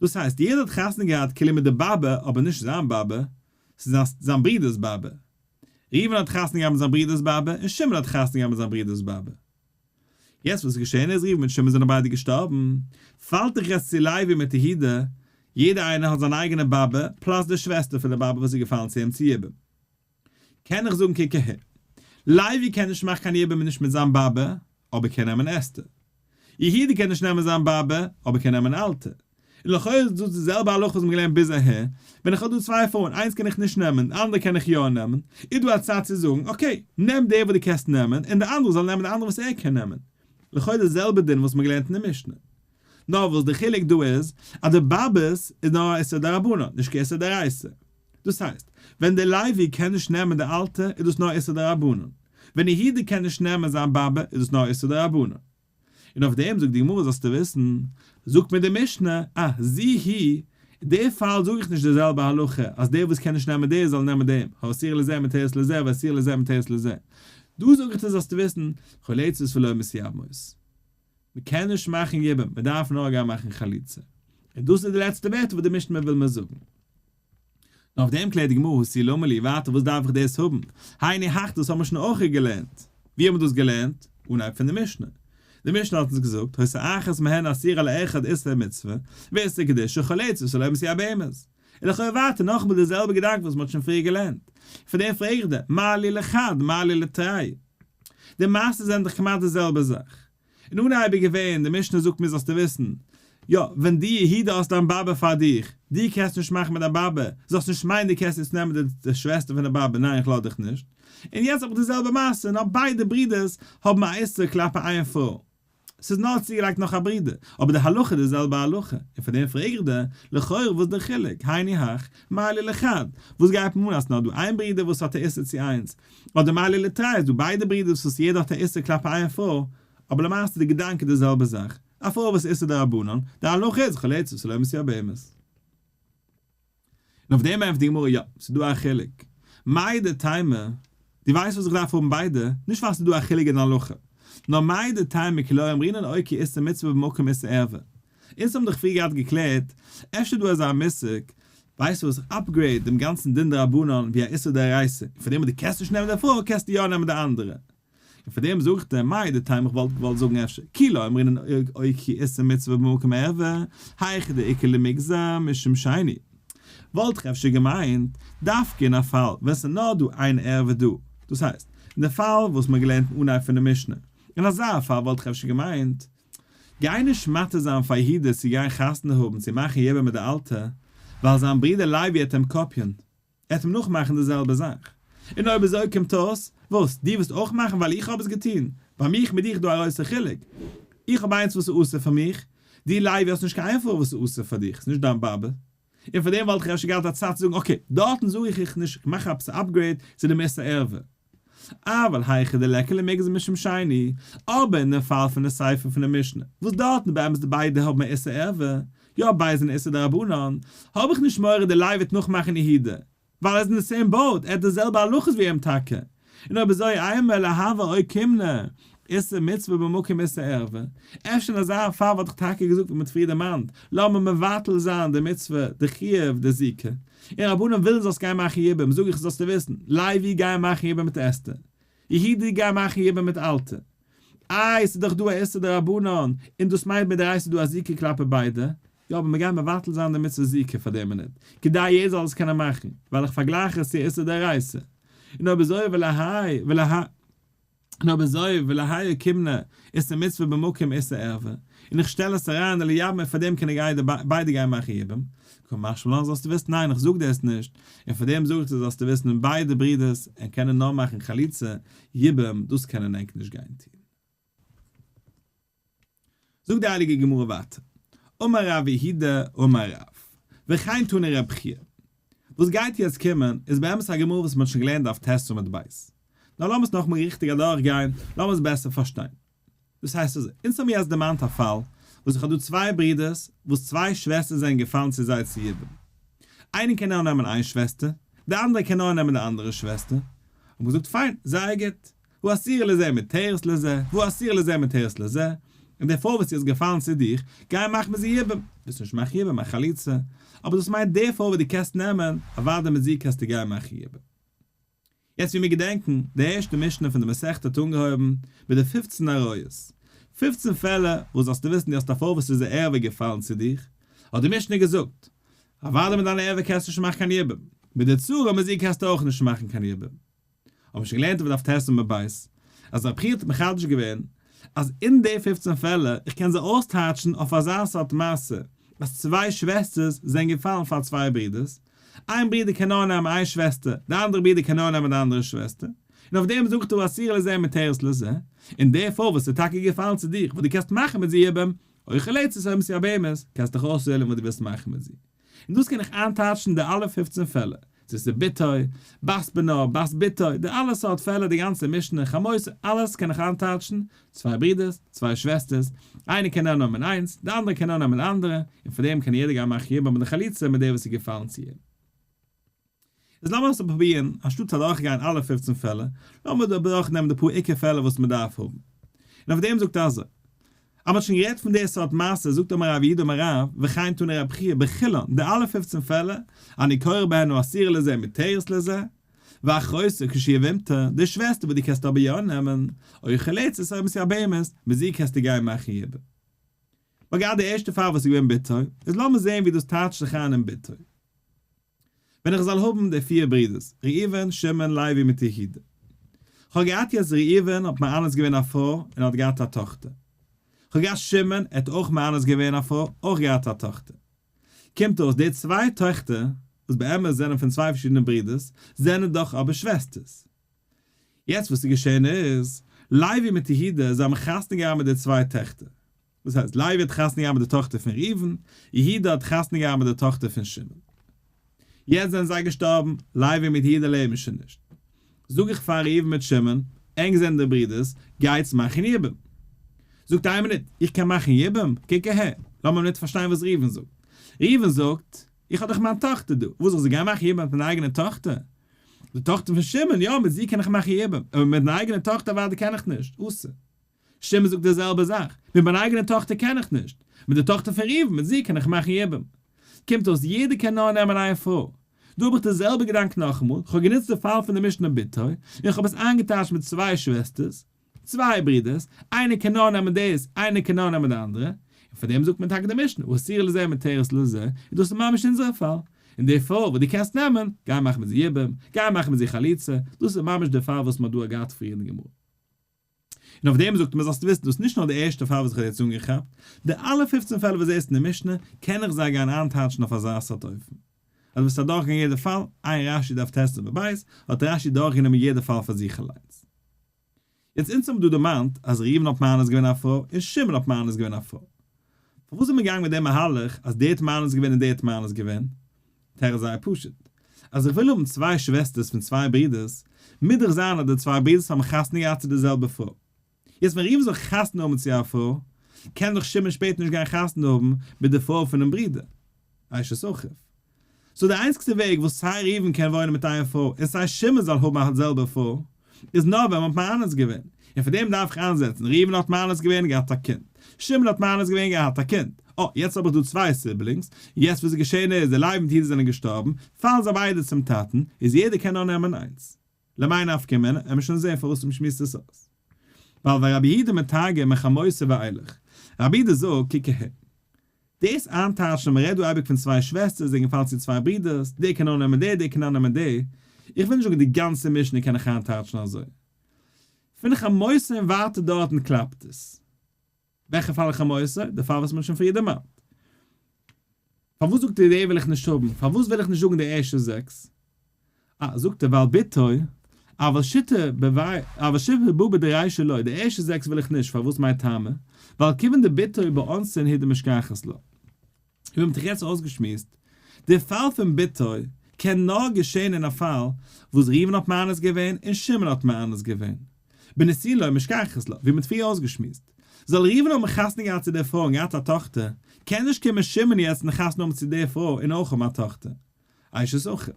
דאס הייסט, יעדער האט חתונה געהאט כאילו מיט די באבע, אבער נישט זיין באבע, ס'איז זיין ברודער'ס באבע. ראובן האט חתונה געהאט מיט זיין ברודער'ס באבע, און שמעון האט חתונה געהאט מיט זיין ברודער'ס באבע. יעצט וואס איז געשען איז ראובן מיט שמעון זענען ביידע געשטארבן, פאלט דאך יעצט צו לוי מיט יהודה, יעדער איינער האט זיין אייגענע באבע, plus די שוועסטער פון די באבע וואס איז געפאלן צו אים צו יבום. קען איך זאגן קוק אהער, לוי קען נישט מאכן קיין יבום נישט מיט זיין באבע, אבער קען נעמען אסתר. יהודה קען נישט נעמען זיין באבע, אבער קען נעמען אלטע. און לכאורה איז דאס די זעלבע הלכה וואס מ'האט געלערנט ביז אהער, ווען איך האב דא צוויי פרויען, איינס קען איך נישט נעמען, די אנדערע קען איך יא נעמען, איז דא א צד צו זאגן, okay, נעם די וואס דו קענסט נעמען, און די אנדערע זאל נעמען די אנדערע וואס ער קען נעמען. לכאורה די זעלבע דין וואס מ'האט געלערנט אין די משנה. נאר וואס די חילוק דא איז, אז די באבעס איז נאר א איסור דרבנן, נישט קיין איסור דאורייתא. דאס הייסט, ווען דער לוי קען נישט נעמען די אלטע, איז דאס נאר איסור דרבנן. ווען יהודה קען נישט נעמען זיין באבע, איז דאס נאר איסור דרבנן. און אויף דעם זאגט די גמרא זאלסטו וויסן, זאגט מיר די משנה, אה, זו היא, די פאל זאג איך נישט די זעלבע הלכה, אז דער וואס קען נישט נעמען דער זאל נעמען דעם, האסיר לזה מותרת לזה והאסיר לזה מותרת לזה. דא זאג איך דיר זאלסטו וויסן, חולצות ולא מתייבמות. מען קען נישט מאכן יבום, מען דארף נאר גיין מאכן חליצה. און דאס איז די לעצטע ווערטער וואס די משנה וויל מיר זאגן. נאר אויף דעם קלערט די גמרא הא תו למה לי, ווייטער וואס דארף איך דאס האבן? היינו הך דאס האבן מיר שוין אויך געלערנט. ווי האבן מיר דאס געלערנט? אנהייב פון די משנה. די משנה האט אונז געזאגט, היתה אחת מהן אסורה לאחד איסור מצוה, ואיסור קדושה חולצת ולא מתייבמת. און לכאורה ווייטער נאכאמאל די זעלבע געדאנק וואס מען האט שוין פריער געלערנט. פאר דעם פרעג איך דיר, מה לי לחד מה לי לתרי? די מעשה זענען דאך כמעט די זעלבע זאך. אין אנהייב איז געווען, די משנה זאגט מיר זאלסטו וויסן. יא, ווען דו יהודה האסט דיין באבע פאר דיך, דו קענסט נישט מאכן מיט דיין באבע, זאלסט נישט מיינען דו קענסט יעצט נעמען די שוועסטער פון די באבע, ניין איך לאז דיך נישט. און יעצט האב איך די זעלבע מעשה, נאר ביידע ברידערס האבן א איסור כלפי איין פרוי. ס'איז נאר צוגעלייגט נאך א ברודער, אבער די הלכה איז די זעלבע הלכה, און פאר דעם פרעג איך דיר, לכאורה וואס די חילוק, היינו הך, מה לי לחד, וואס גייט מיר אן אז ס'נאר דא איין ברודער וואס האט א איסור צו איינס, אדער מה לי לתרי איז דא ביידע ברודערס וואס יעדער האט א איסור כלפי איין פרוי, אבער למעשה די געדאנק איז די זעלבע זאך, א פרוי וואס איסור דרבנן, די הלכה איז חולצת ולא מתייבמת. און אויף דעם ענטפערט די גמרא, יא, ס'איז דא א חילוק. מהו דתימא, דו ווייסט וואס איך דארף האבן ביידע? נישט ווייל ס'איז דא א חילוק אין הלכה, נאר מהו דתימא כי לא אמרינן אוקי איסור מצוה במקום איסור ערווה. אונז האבן דאך פריער געהאט געקלערט, אפשר איז דא אזא מושג, ווייסט וואס, איך upgrade דעם גאנצן דין דרבנן ווי א איסור דאורייתא, און פאר דעם אז דו קענסט נישט נעמען די פרוי קענסטו יא נעמען די אנדערע. און פאר דעם זאגט ער, מהו דתימא איך וואלט געוואלט זאגן אפשר, כי לא אמרינן אוקי איסור מצוה במקום ערווה, היכא דאיכא למיגזר משום שני. וואלט איך אפשר געמיינט, דווקא אין א פאל ווען ס'איז נאר דא איין ערווה דא, דאס הייסט, אין די פאל וואס מ'האט געלערנט אין אנהייב פון די משנה, אין אזא פאל וואלט איך אפשר געמיינט, גיי נישט מתיר זיין פאר יהודה צו גיין חתונה האבן צו מאכן יבום מיט די אלטע, ווייל זיין ברודער לוי העט אים קאפיען. ער וועט אים נאכמאכן די זעלבע זאך. און אויב אזוי קומט אויס, וואס? דו וועסט אויך מאכן ווייל איך האב עס געטון? ביי מיך מיט דיך איז דא א גרויסע חילוק. איך האב איינס וואס איז אסור פאר מיך, דו לוי האסט נישט קיין איין פרוי וואס איז אסור פאר דיך, ס'איז נישט דיין באבע. און פאר דעם וואלט איך אפשר געהאט א צד צו זאגן okay, דארטן זאג איך איך נישט, איך מאך עפעס א upgrade צו דעם איסור ערווה. אבל היכא דליכא למיגזר משום שני, אבער אין דעם פאל פון די סיפא פון די משנה, וואס דארטן באמת די ביידע האבן א איסור ערווה, יא ביידע זענען איסור דרבנן, האב איך נישט מורא די לוי וועט נאכמאכן יהודה, ווייל ער איז אין די same boat, ער האט די זעלבע הלכות ווי אים טאקע, און אויב אזוי אימא ליהוי אוקימנא איסור מצוה במקום איסור ערווה, אפשר אין אזא פאל וואלט איך טאקע געזאגט ווי מ'האט פריער דערמאנט, לאמיר מבטל זיין די מצוה, די חיוב, די זיקה, און רבנן ווילן זאלסט גיין מאכן יבום, זאג איך זאלסטו וויסן, לוי גיי מאכן יבום מיט אסתר, יהודה גיי מאכן יבום מיט אלטע. איי ס'איז דאך דא א איסור דרבנן, און דאס מיינט מדאורייתא איז דא א זיקה כלפי ביידע, יא אבער מ'גייט מבטל זיין די מצוה זיקה פאר די מינוט, כדי יעדער זאל עס קענען מאכן, ווייל איך פארגלייך עס צו איסור דאורייתא. און אויב אזוי ולהאי ולהאי. און אויב אזוי וליהוי אוקימנא איסור מצוה במקום איסור ערווה, און איך שטעל עס אריין אין ליבמה און פאר דעם קענען גיי ביידע גיין מאכן יבום, קא משמע לן זאלסטו וויסן ניין איך זאג דאס נישט, און פאר דעם זאג איך דיר זאלסטו וויסן און ביידע ברידערס ענק קענען נאר מאכן חליצה, יבום דאס קענען ענק נישט גיין טון. זאגט די הייליגע גמרא ווייטער, אמר רב יהודה אמר רב, וכן תני רב חייא, וואס גייט יעצט קומען איז באמת א גמרא וואס מען האט שוין געלערנט דף ט' עמוד ב', נאר לאמיר עס נאכאמאל ריכטיג אדורך גיין, לאמיר עס בעסער פארשטיין. דאס הייסט אזוי, אונז האבן יעצט דערמאנט א פאל וואס איך האב דא צוויי ברידערס וואס צוויי שוועסטער זענען געפאלן צו זיי צו יבום, איינער קען נאר נעמען איין שוועסטער, די אנדערע קען נאר נעמען די אנדערע שוועסטער, האט מען געזאגט פיין, זייער גוט, האסורה לזה מותרת לזה, והאסורה לזה מותרת לזה, און די פרוי וואס איז געפאלן צו דיך, גיי מאך מיט זי יבום, ווילסט נישט מאכן יבום, מאך חליצה, אבער דאס מיינט די פרוי וואס דו קענסט נעמען, אוודאי מיט זי קענסטו גיין מאכן יבום. יעצט ווי מיר געדענקן, די ערשטע משנה פון די מסכתא האט אנגעהויבן מיט די פופצן עריות, פופצן פעלער וואס זאלסטו וויסן דו האסט א פרוי וואס איז א ערווה געפאלן צו דיך, האט די משנה געזאגט, אוודאי מיט דיין ערווה קענסטו נישט מאכן קיין יבום, מיט די צרה מיט זי קענסטו אויך נישט מאכן קיין יבום. האבן שוין געלערנט אויף דף ט' עמוד ב', אז רב חייא האט מחדש געווען אז אין די פופצן פעלער, איך קען זיי אויסטייטשן אויף אזא סארט מעשה, אז צוויי שוועסטערס זענען געפאלן פאר צוויי ברידערס, איין ברודער קען נאר נעמען איין שוועסטער, די אנדערע ברודער קען נאר נעמען די אנדערע שוועסטער, און אויף דעם זאגט ער האסורה לזה מותרת לזה, און די פרוי וואס איז טאקע געפאלן צו דיך וואס דו קענסט מאכן מיט זי יבום, או חולצת או מתייבמת, קענסט דיך אויסוועלן וואס דו ווילסט מאכן מיט זי. און דאס קען איך איינטייטשן די אלע פופצן פעלער, צו ס'איז בתו, בת בנו, בת בתו, די אלע סארט פעלער, די גאנצע משנה, חמותו, אלעס קען איך איינטייטשן, צוויי ברידערס, צוויי שוועסטערס, איינער קען נאר נעמען איינס, די אנדערע קען נאר נעמען די אנדערע, און פאר דעם קען יעדער גיין מאכן יבום מיט די חליצה מיט דער וואס איז געפאלן צו אים. איז לאמיר עס פרובירן, אנשטאט אדורכגיין אלע פופצן פעלער, לאמיר אדורכנעמען די פאר עיקר פעלער וואס מען דארף האבן. און אויף דעם זאגט ער אזוי, אז מ'האט שוין גערעדט פון די סארט מעשה, זאגט אמר רב יהודה אמר רב, וכן תני רב חייא בכולן, די אלע פופצן פעלער, אני קורא בהן האסורה לזה מותרת לזה, ואחותו כשיבמתו, די שוועסטער וואס דו קענסט אבער יא נעמען, או חולצת או מתייבמת, מיט זי קענסטו גיין מאכן יבום. מ'האט געהאט די ערשטע פאל וואס איז געווען בתו, איז לאמיר זען ווי דאס טייטשט זיך איין אין בתו. ווען איך זאל האבן די פיר ברידערס, ראובן, שמעון, לוי מיט יהודה. כ'האב געהאט יעצט ראובן האט מאנס געווען א פרוי און האט געהאט א טאכטער. כ'האב געהאט שמעון, ער האט אויך מאנס געווען א פרוי, אויך געהאט א טאכטער. קומט אויס די צוויי טעכטער, וואס באמת זענען פון צוויי פארשידענע ברידערס, זענען דאך אבער שוועסטערס. יעצט וואס איז געשען איז, לוי מיט יהודה, זיי האבן חתונה געהאט מיט די צוויי טעכטער. דאס הייסט, לוי האט חתונה געהאט מיט די טאכטער פון ראובן, יהודה האט חתונה געהאט מיט די טאכטער פון שמעון. יעצט זענען זיי געשטארבן, לוי מיט יהודה לעבן שוין נישט. זאג איך פאר ראובן מיט שמעון, ענק זענען די ברידערס, גייטס מאכן יבום. זאגט איין מינוט, איך קען מאכן יבום? קוק אהער, לאמיר מינוט פארשטיין וואס ראובן זאגט. ראובן זאגט, איך האב דאך מיין טאכטער דא, וואס זאל איך זיי גיין מאכן יבום מיט מיין אייגענע טאכטער? די טאכטער פון שמעון, יא, מיט זי קען איך מאכן יבום, אבער מיט מיין אייגענע טאכטער אוודאי קען איך נישט, אסור. שמעון זאגט די זעלבע זאך, מיט מיין אייגענע טאכטער קען איך נישט, מיט די טאכטער פון ראובן, מיט זי קען איך מאכן יבום. קומט אויס יעדער קען נאר נעמען איין פרוי. דא האב איך די זעלבע געדאנק נאכאמאל, כ'האב גענוצט די פאל פון די משנה בתו, און כ'האב עס איינגעטייטשט מיט צוויי שוועסטערס, צוויי ברידערס, איינער קען נאר נעמען דאס, איינער קען נאר נעמען די אנדערע, און פאר דעם זאגט מען טאקע די משנה, האסורה לזה מותרת לזה, און דאס איז ממש אונזערע פאל. און די פרוי וואס דו קענסט נעמען, גיי מאך מיט זי יבום, גיי מאך מיט זי חליצה, דאס איז ממש די פאל וואס מ'האט דא געהאט פריער אין די גמרא. און אויף דעם זאגט מען זאלסטו וויסן דאס איז נישט נאר די ערשטע פאל וואס איך האב יעצט אנגעכאפט, די אלע פופצן פעלער וואס זעסט אין די משנה, קען איך זיי גיין איינטייטשן אויף אזא סארט אופן. אז דו וועסט אדורכגיין יעדע פאל, עיין רש"י דף ט' עמוד ב', האט רש"י דורכגענומען יעדע פאל פאר זיך אליינס. יעצט אונז האבן דא דערמאנט אז ראובן האט מאנס געווען א פרוי און שמעון האט מאנס געווען א פרוי. פארוואס איז מען געגאנגען מיט דעם מהלך אז דער האט מאנס געווען און דער האט מאנס געווען? תירוץ זייער פשוט. אז איך וויל האבן צוויי שוועסטערס פון צוויי ברידערס, מוז דאך זיין אז די צוויי ברידערס האבן חתונה געהאט צו די זעלבע פרוי. יעצט ווען ראובן זאל חתונה האבן צו א פרוי, קען דאך שמעון שפעטער נישט גיין חתונה האבן מיט די פרוי פונעם ברודער, אשת אחיו. so די איינציגסטע וועג וואס סיי ראובן קען וואוינען מיט איין פרוי און סיי שמעון זאל האבן א זעלבע פרוי, איז נאר ווען מ'האט מאנס געווען. און פאר דעם דארף איך איינזעצן, ראובן האט מאנס געווען און געהאט א קינד. שמעון האט מאנס געווען און געהאט א קינד. אה, יעצט האב איך דא צוויי siblings, יעצט וואס איז געשען איז, די לוי מיט יהודה זענען געשטארבן, פאלן זיי ביידע צום טאטן, איז יעדער קען נאר נעמען איינס. למאי נפקא מינה, עמער שוין זעהן פארוואס מ'שמועסט עס אויס. ווייל ורבי יהודה מתרגם מחמותו ואילך. רבי יהודה זאגט, קוק אהער. דאס איינטייטשן אז מ'רעדט דא אייביג פון צוויי שוועסטערס זענען געפאלן צו צוויי ברידערס, דער קען אננעמען דער, דער קען אננעמען דער. איך וויל נישט זאגן די גאנצע משנה קען איך איינטייטשן אזוי. פון חמותו און ווייטער דארטן קלאפט עס. וועלכע פאל חמותו? די פאל וואס מ'האט שוין פריער דערמאנט. פארוואס זאגט ער די וויל איך נישט האבן? פארוואס וויל איך נישט זאגן די ערשטע זעקס? אה, זאגט ער ווייל בתו, אבל שיתא בבי, אבל שיתא בבא דרישא לא, די ערשטע זעקס וויל איך נישט, פארוואס מאי טעמא? ווייל כיוון דבתו באונסין הוא דמשכחת לה. ווי מ'האט דאך יעצט אויסגעשמועסט, די פאל פון בתו קען נאר געשען אין א פאל וואס ראובן האט מאנס געווען און שמעון האט מאנס געווען. בנישואין לא משכחת לה, ווי מ'האט פריער אויסגעשמועסט. זאל ראובן האבן חתונה געהאט צו דער פרוי און געהאט א טאכטער, קען נישט קומען שמעון יעצט און חתונה האבן צו דער פרוי און אויך האבן א טאכטער. אשת אחיו.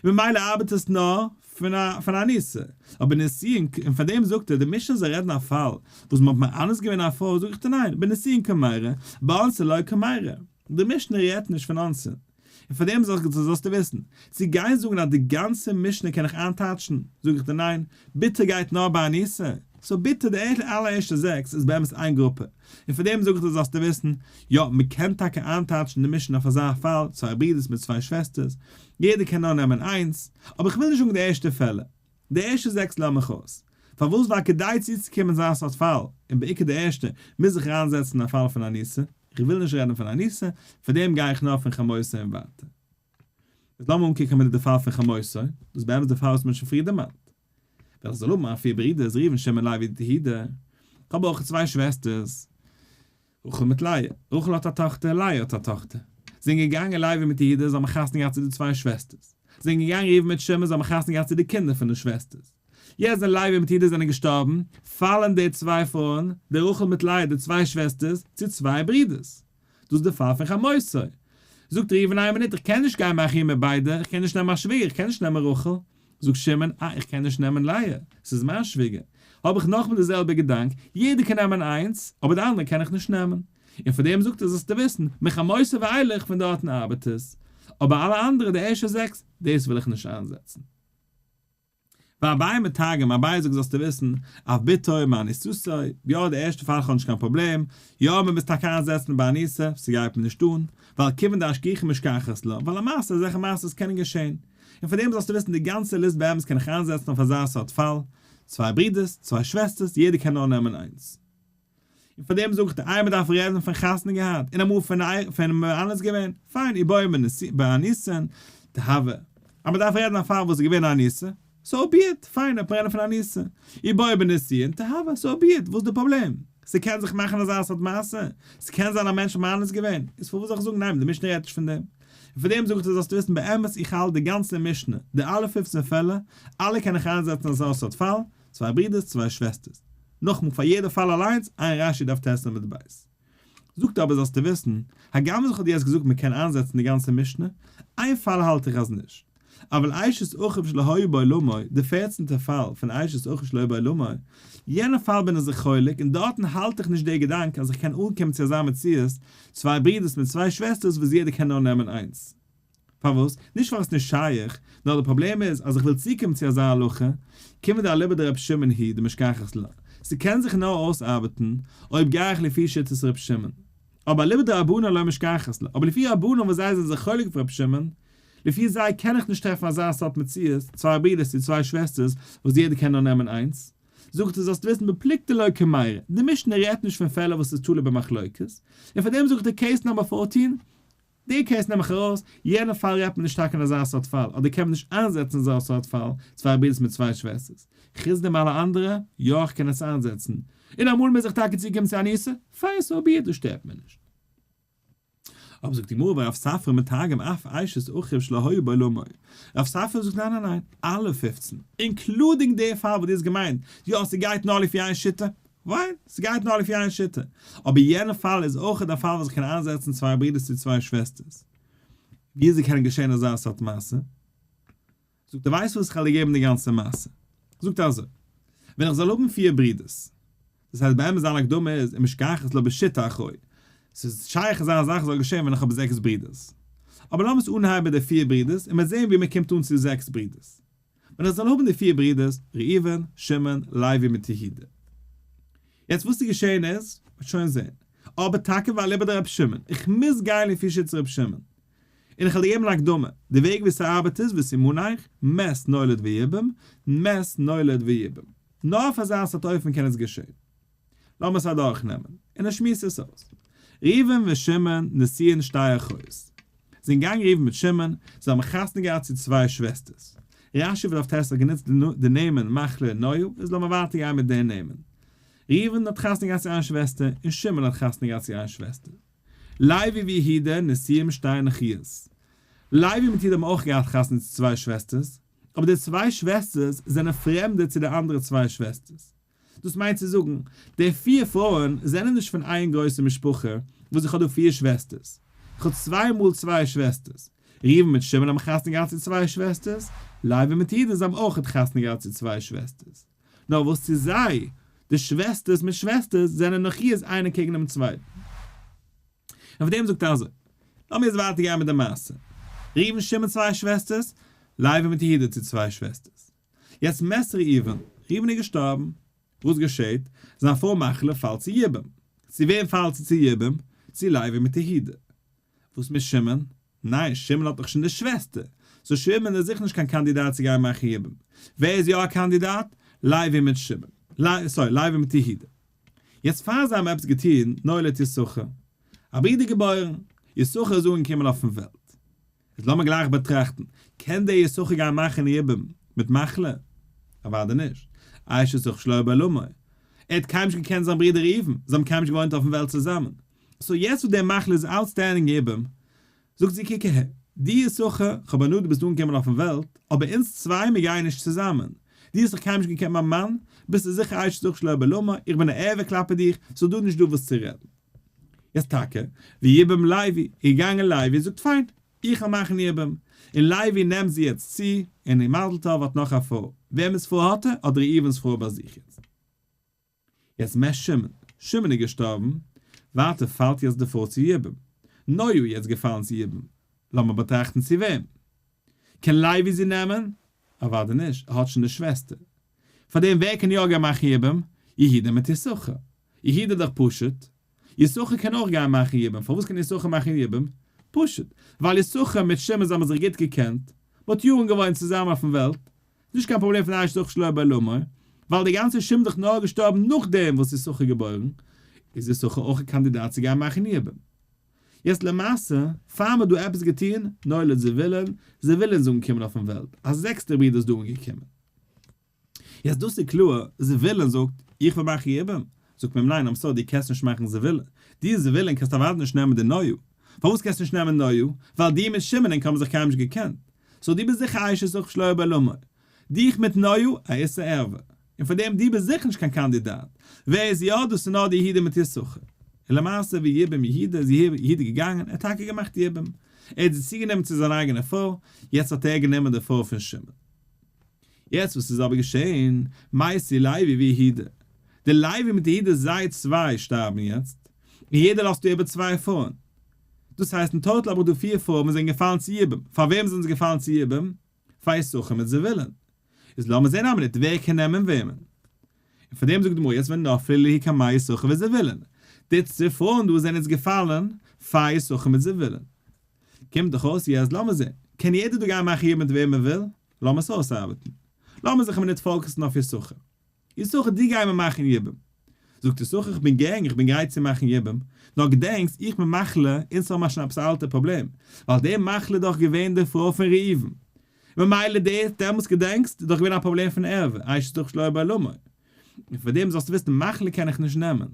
ממילא ארבעט עס נאר פון א פון אנוסה. אבער נישואין, און פאר דעם זאגט ער, די משנה זאל רעדן א פאל וואס מ'האט מאנס געווען א פרוי, זאג איך דיר ניין, בנישואין קמיירי, באונסין לא קמיירי. די משנה רעדט נישט פון אונסין. און פאר דעם זאלסטו וויסן, צו גיין זאגן אז די גאנצע משנה קען איך איינטייטשן, זאג איך דיר ניין, בתו גייט נאר ביי אנוסה, so בתו די אלערשטע זעקס איז באמת איין גרופע, און פאר דעם זאג איך דיר זאלסטו וויסן, יא, מען קען טאקע איינטייטשן די משנה אויף אזא פאל, צוויי ברידערס מיט צוויי שוועסטערס, יעדער קען נאר נעמען איינס, אבער איך וויל נישט זאגן די ערשטע פעלער, די ערשטע זעקס לאז מיך אויס. פארוואס? ווייל כדי צוצוקומען אזא סארט פאל, און בעיקר די ערשטע, מוז איך אריינזעצן א פאל פון אנוסה, איך וויל נישט רעדן פון אנוסה, פאר דעם גיי איך נאר פון חמותו און ווייטער. איז לאמיר אנקוקען מיט די פאל פון חמותו, דאס איז באמת די פאל וואס מען האט שוין פריער דערמאנט. ווען איך זאל האבן א פיר ברידערס ראובן שמעון לוי יהודה, איך האב אויך צוויי שוועסטערס, רחל מיט לאה, רחל האט א טאכטער, לאה האט א טאכטער. זענען געגאנגען לוי מיט יהודה, זיי האבן חתונה געהאט צו די צוויי שוועסטערס. זענען געגאנגען ראובן מיט שמעון, זיי האבן חתונה געהאט צו די קינדער פון די שוועסטערס. יעצט ווען לוי מיט יהודה זענען געשטארבן, פאלן די צוויי פרויען, די רחל מיט לאה, די צוויי שוועסטערס, צו צוויי ברידערס. דאס איז די פאל פון חמותו. זאגט ראובן איין מינוט, איך קען נישט גיין מאכן מיט ביידע, איך קען נישט נעמען א שוויגער, איך קען נישט נעמען רחל. זאגט שמעון, אה, איך קען נישט נעמען לאה, ס'איז מיין שוויגער. האב איך נאכמאל די זעלבע געדאנק, יעדער קען נעמען איינס, אבער די אנדערע קען איך נישט נעמען. און פאר דעם זאגט ער זאלסטו וויסן, מחמותו ואילך פון דארטן ארבעט עס. אבער אלע אנדערע, די ערשטע זעקס, דאס וויל איך נישט איינזעצן. ואביי מתרגם, אביי זאגט זאלסטו וויסן, אף בתו מאנוסתו, יא די ערשטע פאל כ'האב נישט קיין פראבלעם, יא מען מוז טאקע איינזעצן ביי אנוסה, ס'גייט מיר נישט אן, ווייל כיוון דאשכיחי משכחת לה, ווייל למעשה אזעלכע מעשות קענען געשען. און פאר דעם זאלסטו וויסן די גאנצע ליסט באמת קען איך איינזעצן אויף אזא סארט פאל, צוויי ברידערס, צוויי שוועסטערס, יעדער קען נאר נעמען איינס. און פאר דעם זאג איך דיר, איי מען דארף רעדן פון חתונה געהאט, און אמאל פון פון מאנס געווען, פיין, איבעיא באניסן, תהווה. אז מען דארף רעדן א פאל וואס איז געווען אניסה, so be it, פיין, דארף מען רעדן פון אניסה. איבעיא בנישואין, תהווה, so be it, וואס איז די פראבלעם? ס'קען זיך מאכן אזא סארט מעשה, ס'קען זיין א מענטש מאנס געווען, איז פארוואס זאל איך זאגן ניין, די משנה רעדט נישט פון דעם. און פאר דעם זאג איך דיר זאלסטו וויסן באמת איך האלט די גאנצע משנה, די אלע פופצן פעלער, אלע קען איך איינזעצן אזא סארט פאל, צוויי ברידערס צוויי שוועסטערס. נאכאמאל פאר יעדע פאל אליינס, איין רש"י דף ט' עמוד ב'. זאגט אבער זאלסטו וויסן, הגם וואס איך האב דיר יעצט געזאגט מען קען איינזעצן די גאנצע משנה, איין פאל האלט איך אז נישט. אבל אשת אחיו שלא היה בעולמו, די פערצנטע פאל פון אשת אחיו שלא היה בעולמו, יענע פאל בין איך זיך חולק און דארטן האלט איך נישט די געדאנק אז איך קען אנקומען צו אזא מציאות, צוויי ברידערס מיט צוויי שוועסטערס וואס יעדער קען נאר נעמען איינס. פארוואס? נישט ווייל עס נישט שייך, נאר די פראבלעם איז אז איך וויל צוקומען צו אזא הלכה, כיוון דאליבא דרבי שמעון היא דמשכחת לה. ס'קען זיך נאר אויסארבעטן אויב גיי איך לפי שיטת רבי שמעון. אבער אליבא דרבנן לא משכחת לה, אבער לפי רבנן וואס זיי זענען זיך חולק אויף רבי שמעון, לפי זיי קען איך נישט טרעפן אזא סארט מציאות, צוויי ברידערס צו צוויי שוועסטערס וואס יעדער קען נאר נעמען איינס. זאגט ער זאלסט וויסן בפלוגתא לא קמיירי, די משנה רעדט נישט פון פעלער וואס איז תלוי במחלוקת, און פאר דעם זאגט ער case number 14, די case נעם איך ארויס, יענע פאל רעדט מען נישט טאקע אין אזא סארט פאל, אדער קען מען נישט איינזעצן אזא סארט פאל, צוויי ברידערס מיט צוויי שוועסטערס. חוץ דעם אלע אנדערע, יא איך קען עס איינזעצן. און אמאל מוז איך טאקע צוקומען צו אניסה, פיין so be it דאס שטערט מיר נישט. אבער זאגט די גמרא ורב ספרא מתרגם אף אשת אחיו שלא היה בעולמו. רב ספרא זאגט ניין ניין ניין, אלע פופצן, including די פאל וואס דו האסט געמיינט, יא ס'גייט נאר לפי איין שיטה, ווייל ס'גייט נאר לפי איין שיטה. אבער יענע פאל איז אויכעט א פאל וואס איך קען איינזעצן צוויי ברידערס צו צוויי שוועסטערס. וויאזוי קען געשען אזא סארט מעשה? זאגט ער ווייסט וואס איך וועל דיר געבן די גאנצע מעשה. זאגט ער אזוי, ווען איך זאל האבן פיר ברידערס, דאס הייסט באמת זיין הקדמה איז ומשכחת לה בשיטה אחוי, ס'איז שייך אזא זאך זאל געשען ווען איך האב זעקס ברידערס. אבער לאמיר עס אנהייבן מיט די פיר ברידערס און מ'וועט זען ווי מ'קומט אן צו זעקס ברידערס. ווען איך זאל האבן די פיר ברידערס, ראובן, שמעון, לוי מיט יהודה. יעצט וואס איז געשען איז, מ'וועט שוין זען. אבער טאקע ווייל אליבא דרבי שמעון, איך מוז גיין לפי שיטת רבי שמעון. און איך וועל דיר געבן אן הקדמה, די וועג ווי ס'ארבעט איז וסימניך, מת נולד ויבם, מת נולד ויבם. נאר אויף אזא סארט אופן קען עס געשען. לאמיר עס אדורכנעמען, און איך שמועס עס אויס. ראובן ושמעון נשואין שתי אחיות. זענען געגאנגען ראובן מיט שמעון, זיי האבן חתונה געהאט צו צוויי שוועסטערס. רש"י אויף דף ט' האט גענוצט די נעמען מחלה און נועה, איז לאמיר ווייטער גיין מיט די נעמען. ראובן האט חתונה געהאט צו איין שוועסטער, און שמעון האט חתונה געהאט צו איין שוועסטער. לוי ויהודה נשואים שתי נכריות. לוי מיט יהודה האבן אויך געהאט חתונה צו צוויי שוועסטערס, אבער די צוויי שוועסטערס זענען פרעמדע צו די אנדערע צוויי שוועסטערס. דאס מיינט צו זאגן, די פיר פרויען זענען נישט פון איין גרויסע משפחה וואס איך האב דא פיר שוועסטערס. איך האב צוויי מאל צוויי שוועסטערס. ראובן מיט שמעון האבן חתונה געהאט צו צוויי שוועסטערס, לוי מיט יהודה זיי האבן אויך חתונה געהאט צו צוויי שוועסטערס. נאר וואס צו זיי, די שוועסטערס מיט שוועסטערס, זענען נכריות איינער קעגן דעם צווייטן. און אויף דעם זאגט ער אזוי. לאמיר יעצט ווייטער גיין מיט די מעשה. ראובן שמעון צוויי שוועסטערס, לוי מיט יהודה צו צוויי שוועסטערס. יעצט מת ראובן, ראובן איז געשטארבן, וואס געשעט? זיין פרוי מחלה פאלט צו יבום. צו וועם פאלט זי צו יבום? צו לוי מיט יהודה. וואס מיט שמעון? ניין, שמעון האט דאך שוין די שוועסטער, so שמעון איז זיכער נישט קיין קאנדידאט צו גיין מאכן יבום. ווער איז יא א קאנדידאט? לוי מיט שמעון. sorry, לוי מיט יהודה. יעצט פאר זיי האבן עפעס געטון, נולד יששכר. א ברודער געבוירן. יששכר איז אנגעקומען אויפן וועלט. איז לאמיר גלייך באטראכטן, קען דער יששכר גיין מאכן יבום מיט מחלה? אוודאי נישט. אשת אחיו שלא היה בעולמו. ער האט קיינמאל נישט געקענט זיין ברודער ראובן, זיי האבן קיינמאל נישט געוואוינט אויפן וועלט צוזאמען. so יעצט וואס דער מחלה איז outstanding יבום, זאגט זי קוק אהער, דו יששכר, כ'האב הנאה דו ביסט אנגעקומען אויפן וועלט, אבער אונז צוויי מיר גייען נישט צוזאמען. דו האסט דאך קיינמאל נישט געקענט מיין מאן, ביסטו זיכער אשת אחיו שלא היה בעולמו, איך בין א ערוה כלפי דיך, ס'איז דא נישט דא וואס צו רעדן. יעצט טאקע, ויבם לוי, איז געגאנגען לוי, זאגט פיין, איך וועל מאכן יבום, און לוי נעמט זי יעצט צו, און איר מזל טוב האט נאך א פרוי, וועמענס פרוי האט ער? האט ראובן'ס פרוי ביי זיך יעצט. יעצט מת שמעון, שמעון איז געשטארבן, ווייטער פאלט יעצט די פרוי צו יבום, נועה יעצט געפאלן צו יבום, לאמיר באטראכטן צו וועם. קען לוי זי נעמען? אוודאי נישט, ער האט שוין די שוועסטער. פאר דעם ווער קען יא גיין מאכן יבום? יהודה מיט יששכר. יהודה איז דאך פשוט. יששכר קען אויך גיין מאכן יבום. פארוואס קען יששכר מאכן יבום? פשוט. ווייל יששכר מיט שמעון זיי האבן זיך גוט געקענט. מ'האט יארן געוואוינט צוזאמען אויפן וועלט. נישט קיין פראבלעם פון אשת אחיו שלא היה בעולמו. ווייל די גאנצע שמעון איז דאך נאר געשטארבן נאכדעם וואס יששכר געבוירן. איז יששכר אויך א קאנדידאט צו גיין מאכן יבום. יעצט למעשה, פאר מ'האט דא עפעס געטון, נולד זבולון, זבולון איז אנגעקומען אויפן וועלט, א זעקסטער ברודער איז דא אנגעקומען. יעצט דאס איז קלאר, זבולון זאגט, איך וויל מאכן יבום, זאגט מען אים ניין, I'm sorry דו קענסט נישט מאכן זבולון, דו זבולון קענסט אוודאי נישט נעמען די נועה, פארוואס קענסטו נישט נעמען נועה? ווייל דו מיט שמעון ענק האבן זיך קיינמאל נישט געקענט, so דו ביסט זיכער אשת אחיו שלא היה בעולמו, דיך מיט נועה, א איסור ערווה. און פאר דעם דו ביסט זיכער נישט קיין קאנדידאט. ווער איז יא? דאס איז נאר די יהודה מיט יששכר. און למעשה ווי יבום יהודה איז יהודה געגאנגען, ער האט טאקע געמאכט יבום. ער האט זי צוגענומען צו זיין אייגענע פרוי, יעצט האט ער גענומען די פרוי פון שמעון. יעצט וואס איז אבער געשען? מתו לוי ויהודה. די לוי מיט די יהודה זיי צוויי שטארבן יעצט, און יעדער לאזט דא איבער צוויי פרויען. דאס הייסט אין total האב איך דא פיר פרויען וואס זענען געפאלן צו יבום. פאר וועם זענען זיי געפאלן צו יבום? פאר יששכר מיט זבולון. איז לאמיר זען א מינוט ווער קען נעמען וועמען. און פאר דעם זאגט די גמרא יעצט ונפלו להו קמי יששכר וזבולון. די צוויי פרויען דא זענען יעצט געפאלן פאר יששכר מיט זבולון. קומט דאך אויס יעצט לאמיר זען. קען יעדער דא גיין מאכן יבום מיט וועם ער וויל? לאמיר עס אויסארבעטן. לאמיר זיך א מינוט focus ן אויף יששכר. יששכר דו גיי מיר מאכן יבום. זאגט יששכר איך בין גערן איך בין גרייט צו מאכן יבום, נאר געדענקסט איך בין מחלה, אונז האבן שוין עפעס א אלטע פראבלעם, ווייל די מחלה איז דאך געווען די פרוי פון ראובן, ממילא די דעמאלטס געדענקסט איז דאך געווען א פראבלעם פון ערווה, אשת אחיו שלא היה בעולמו, און פאר דעם זאלסטו וויסן מחלה קען איך נישט נעמען.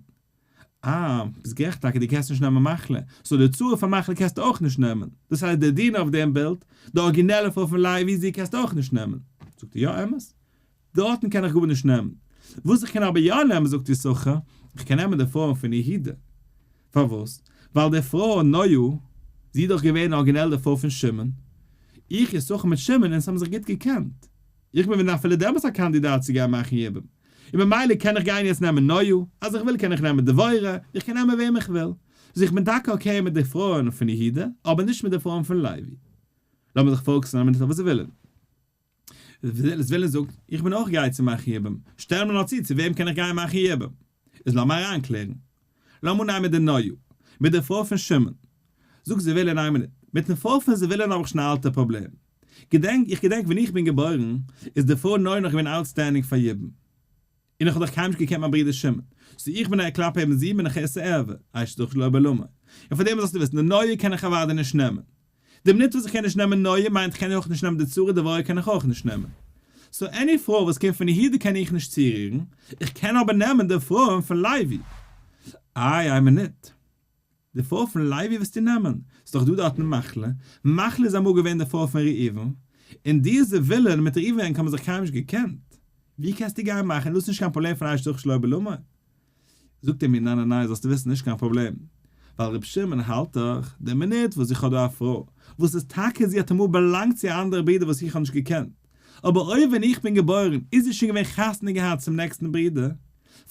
אה, ביסט גערעכט טאקע דו קענסט נישט נעמען מחלה, so די צרה פון מחלה קענסטו אויך נישט נעמען, דאס הייסט די דין אויף דעם בילד, די ארגינעלע פרוי פון לוי זי קענסטו אויך נישט נעמען. זאגט ער יא אמת, דארטן קען איך גארנישט נעמען. וואס איך קען אבער יא נעמען זאגט יששכר, איך קען נעמען די פרוי פון יהודה. פארוואס? ווייל די פרוי נועה, זי איז דאך געווען ארגינעל די פרוי פון שמעון. איך יששכר מיט שמעון אונז האבן זיך גוט געקענט. איך בין ווען אפילו דעמאלטס א קאנדידאט צו גיין מאכן יבום. און ממילא קען איך גיין יעצט נעמען נועה, אז איך וויל קען איך נעמען דבורה, איך קען נעמען וועם איך וויל. so איך בין טאקע okay מיט די פרויען פון יהודה, אבער נישט מיט די פרויען פון לוי. לאמיר זיך focus ן א מינוט אויף זבולון. זבולון זאגט, איך בין אויך גרייט צו מאכן יבום, שטעל מיר נאר צו צו וועם קען איך גיין מאכן יבום? איז לאמיר אריינקלערן. לאמיר אנהייבן מיט די נועה, מיט די פרוי פון שמעון. זאגט זבולון איין מינוט, מיטן פרוי פון זבולון האב איך שוין א אלטע פראבלעם. געדענק, איך געדענק ווען איך בין געבוירן, איז די פרוי נועה נאך געווען outstanding פאר יבום. און איך האב דאך קיינמאל נישט געקענט מיין ברודער שמעון, so איך בין א כלפי אים זי בין איך איסור ערווה, אשת אחיו שלא היה בעולמו. און פאר דעם זאלסטו וויסן, די נועה קען איך אוודאי נישט נעמען. די מינוט וואס איך קען נישט נעמען נועה מיינט איך קען אויך נישט נעמען די צרה דבורה קען איך אויך נישט נעמען. so any פרוי וואס קומט פון יהודה קען איך נישט צורירן, איך קען אבער נעמען די פרויען פון לוי. איי איין מינוט. די פרוי פון לוי וועסטו נעמען? ס'איז דאך דא דארטן מחלה, מחלה איז אמאל געווען די פרוי פון ראובן, און די זבולון מיט ראובן האבן זיך קיינמאל נישט געקענט, ווי קענסטו גיין מאכן, דאס איז נישט קיין פראבלעם פון אשת אחיו שלא היה בעולמו. זאגט ער מיר ניין ניין ניין זאלסטו וויסן נישט קיין פראבלעם, ווייל ר' שמעון האלט דאך, די מינוט וואס איך האב דא א פרוי, וואס איז טאקע זי האט אמאל באלאנגט צו א אנדערע ברודער וואס איך האב נישט געקענט, אבער אויב ווען איך בין געבוירן איז זי שוין געווען חתונה געהאט צום נעקסטן ברודער,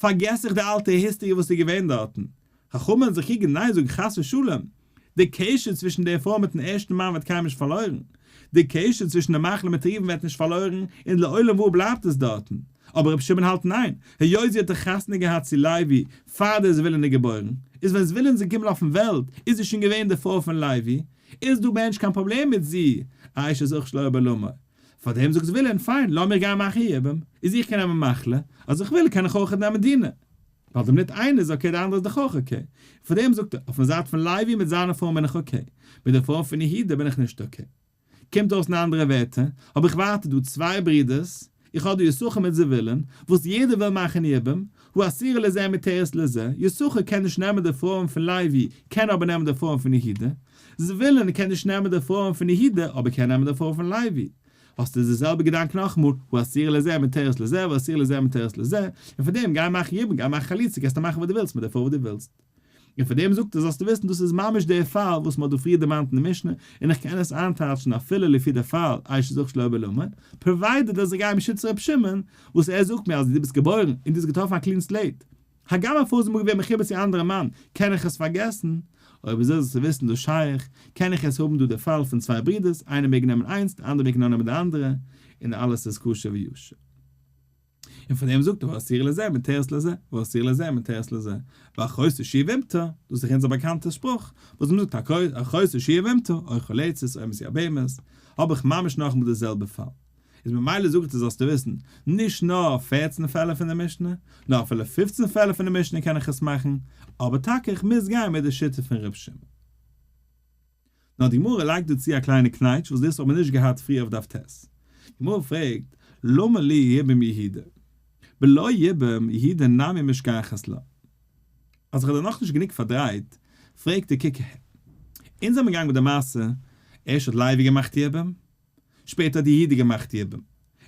פארגעס איך די אלטע history וואס איז געווען דארטן, חכמים זיך קריגן ניין זאגן חס ושלום, די קשר צווישן דער פרוי מיטן ערשטן מאן ווערט קיינמאל נישט פארלוירן, די קשר צווישן די מחלה מיט ראובן ווערט נישט פארלוירן, און לעולם ועד בלייבט עס דארטן. אבער רבי שמעון האלט ניין, היות זי האט דאך חתונה געהאט צו לוי פאר דער זבולון איז געבוירן, איז ווען זבולון איז געקומען אויפן וועלט איז זי שוין געווען די פרוי פון לוי, איז דא מער נישט קיין פראבלעם מיט זי, אשת אחיו שלא היה בעולמו. פארדעם זאגט זבולון, פיין, לאמיר גיין מאכן יבום, איז איך קען נעמען מחלה, אז איך וויל קען איך אויכעט נעמען דינה. ווייל די מינוט איינער איז okay די אנדערע איז דאך אויך okay. פאר דעם זאגט ער, אויפן זייט פון לוי מיט זיינע פרויען בין איך okay, מיט די פרויען פון יהודה בין איך נישט okay. קומט אויס אין אנדערע ווערטער, האב איך ווייטער דא צוויי ברודערס, איך האב דא יששכר מיט זבולון, וואס יעדער וויל מאכן יבום, האסורה לזה מותרת לזה, יששכר קען נישט נעמען די פרויען פון לוי, קען אבער נעמען די פרויען פון יהודה, זבולון קען נישט נעמען די פרויען פון יהודה, אבער קען נעמען די פרויען פון לוי. האסטו די זעלבע געדאנק נאכאמאל, האסורה לזה מותרת לזה והאסורה לזה מותרת לזה, און פאר דעם גיי מאך יבום, גיי מאך חליצה, קענסטו מאכן וואס דו ווילסט מיט די פרוי וואס דו ווילסט. און פאר דעם זאגט ער זאלסטו וויסן דאס איז ממש דער פאל וואס מען האט דא פריער דערמאנט אין די משנה, און איך קען עס איינטייטשן אפילו לפי די פאל אשת אחיו שלא היה בעולמו, provided אז איך גיי בשיטת ר' שמעון, וואס ער זאגט מיר אז דו ביסט געבוירן און דו האסט געטראפן א clean slate, הגם א פרוי איז אמאל געווען מחובר צו א אנדערע מאן, קען איך עס פארגעסן? אויב אזוי זאלסטו וויסן דאס שייך, קען איך יעצט האבן דא די פאל פון צוויי ברודערס, איינער מעג נעמען איינס, די אנדערע מעג נאר נעמען די אנדערע, און אלעס איז כשר וישר. און פון דעם זאגט ער האסורה לזה מותרת לזה, והאסורה לזה מותרת לזה, ואחותו שהיא יבמתו, דאס איז דאך אונזער באקאנטע שפרוך, וואס מען זאגט אחותו שהיא יבמתו, או חולצת או מתייבמת, האב איך ממש נאכאמאל די זעלבע פאל. איז ממילא זאגט ער זאלסטו וויסן, נישט נאר פערצן פעלער פון די משנה, נאר אפילו פופצן פעלער פון די משנה קען איך עס מאכן, אבער טאקע איך מוז גיין מיט די שיטה פון ר' שמעון. נאר די גמרא לייגט דא צו א קליינע קנייטש וואס דאס האט מען נישט געהאט פריער אויף דף ט'. די גמרא פרעגט, למה לי יבם יהודה? בלא יבם יהודה נמי משכחת לה. אז איך האב דיר נאכנישט גענוג פארדרייט, פרעגט ער קוק אהער. אונז זעמיר געגאנגען מיט די מעשה, ערשט האט לוי געמאכט יבום, שפעטער האט יהודה געמאכט יבום.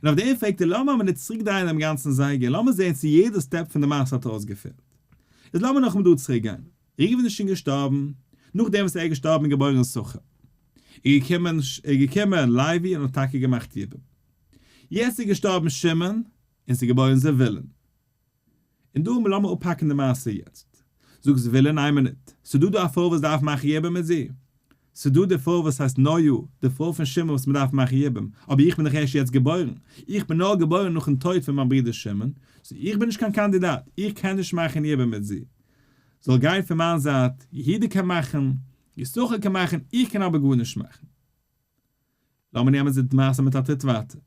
און אויף דעם פרעגט ער לאמיר מיר צוריק דרייען דעם גאנצן זייגער, לאמיר זעהן צו יעדע step פון די מעשה האט אויסגעפעלט. איז לאמיר נאכאמאל דא צוריק גיין. ראובן איז שוין געשטארבן, נאכדעם וואס ער איז געשטארבן און געבוירן יששכר, איז געקומען איז געקומען לוי און האט טאקע געמאכט יבום. יעצט איז געשטארבן שמעון און ס'איז געבוירן זבולון. און דא לאמיר אפהאקן די מעשה יעצט. זאגט זבולון איין מינוט, ס'דא דא א פרוי וואס דארף מאכן יבום מיט זי? ס'דא די פרוי וואס הייסט נועה, די פרוי פון שמעון וואס מ'דארף מאכן יבום, אבער איך בין דאך ערשט יעצט געבוירן, איך בין נאר געבוירן נאכן טויט פון מיין ברודער שמעון, so איך בין נישט קיין קאנדידאט, איך קען נישט מאכן יבום מיט זי. זאל גיין פון מיין זייט, יהודה קען מאכן, יששכר קען מאכן, איך קען אבער גארנישט מאכן. לאמיר נעמען די מעשה מיט א טריט ווייטער.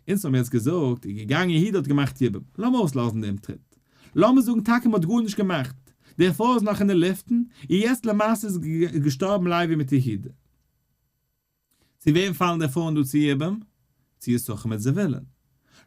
אונז האבן יעצט געזאגט, איז געגאנגען יהודה האט געמאכט יבום. לאמיר אויסלאזן דעם טריט. לאמיר זאגן טאקע מ'האט גארנישט געמאכט. דער פרוי איז נאך אין די לופטן, און יעצט למעשה איז געשטארבן לוי מיט יהודה. צו וועם פאלן די פרויען דא צו יבום? צו יששכר מיט זבולון.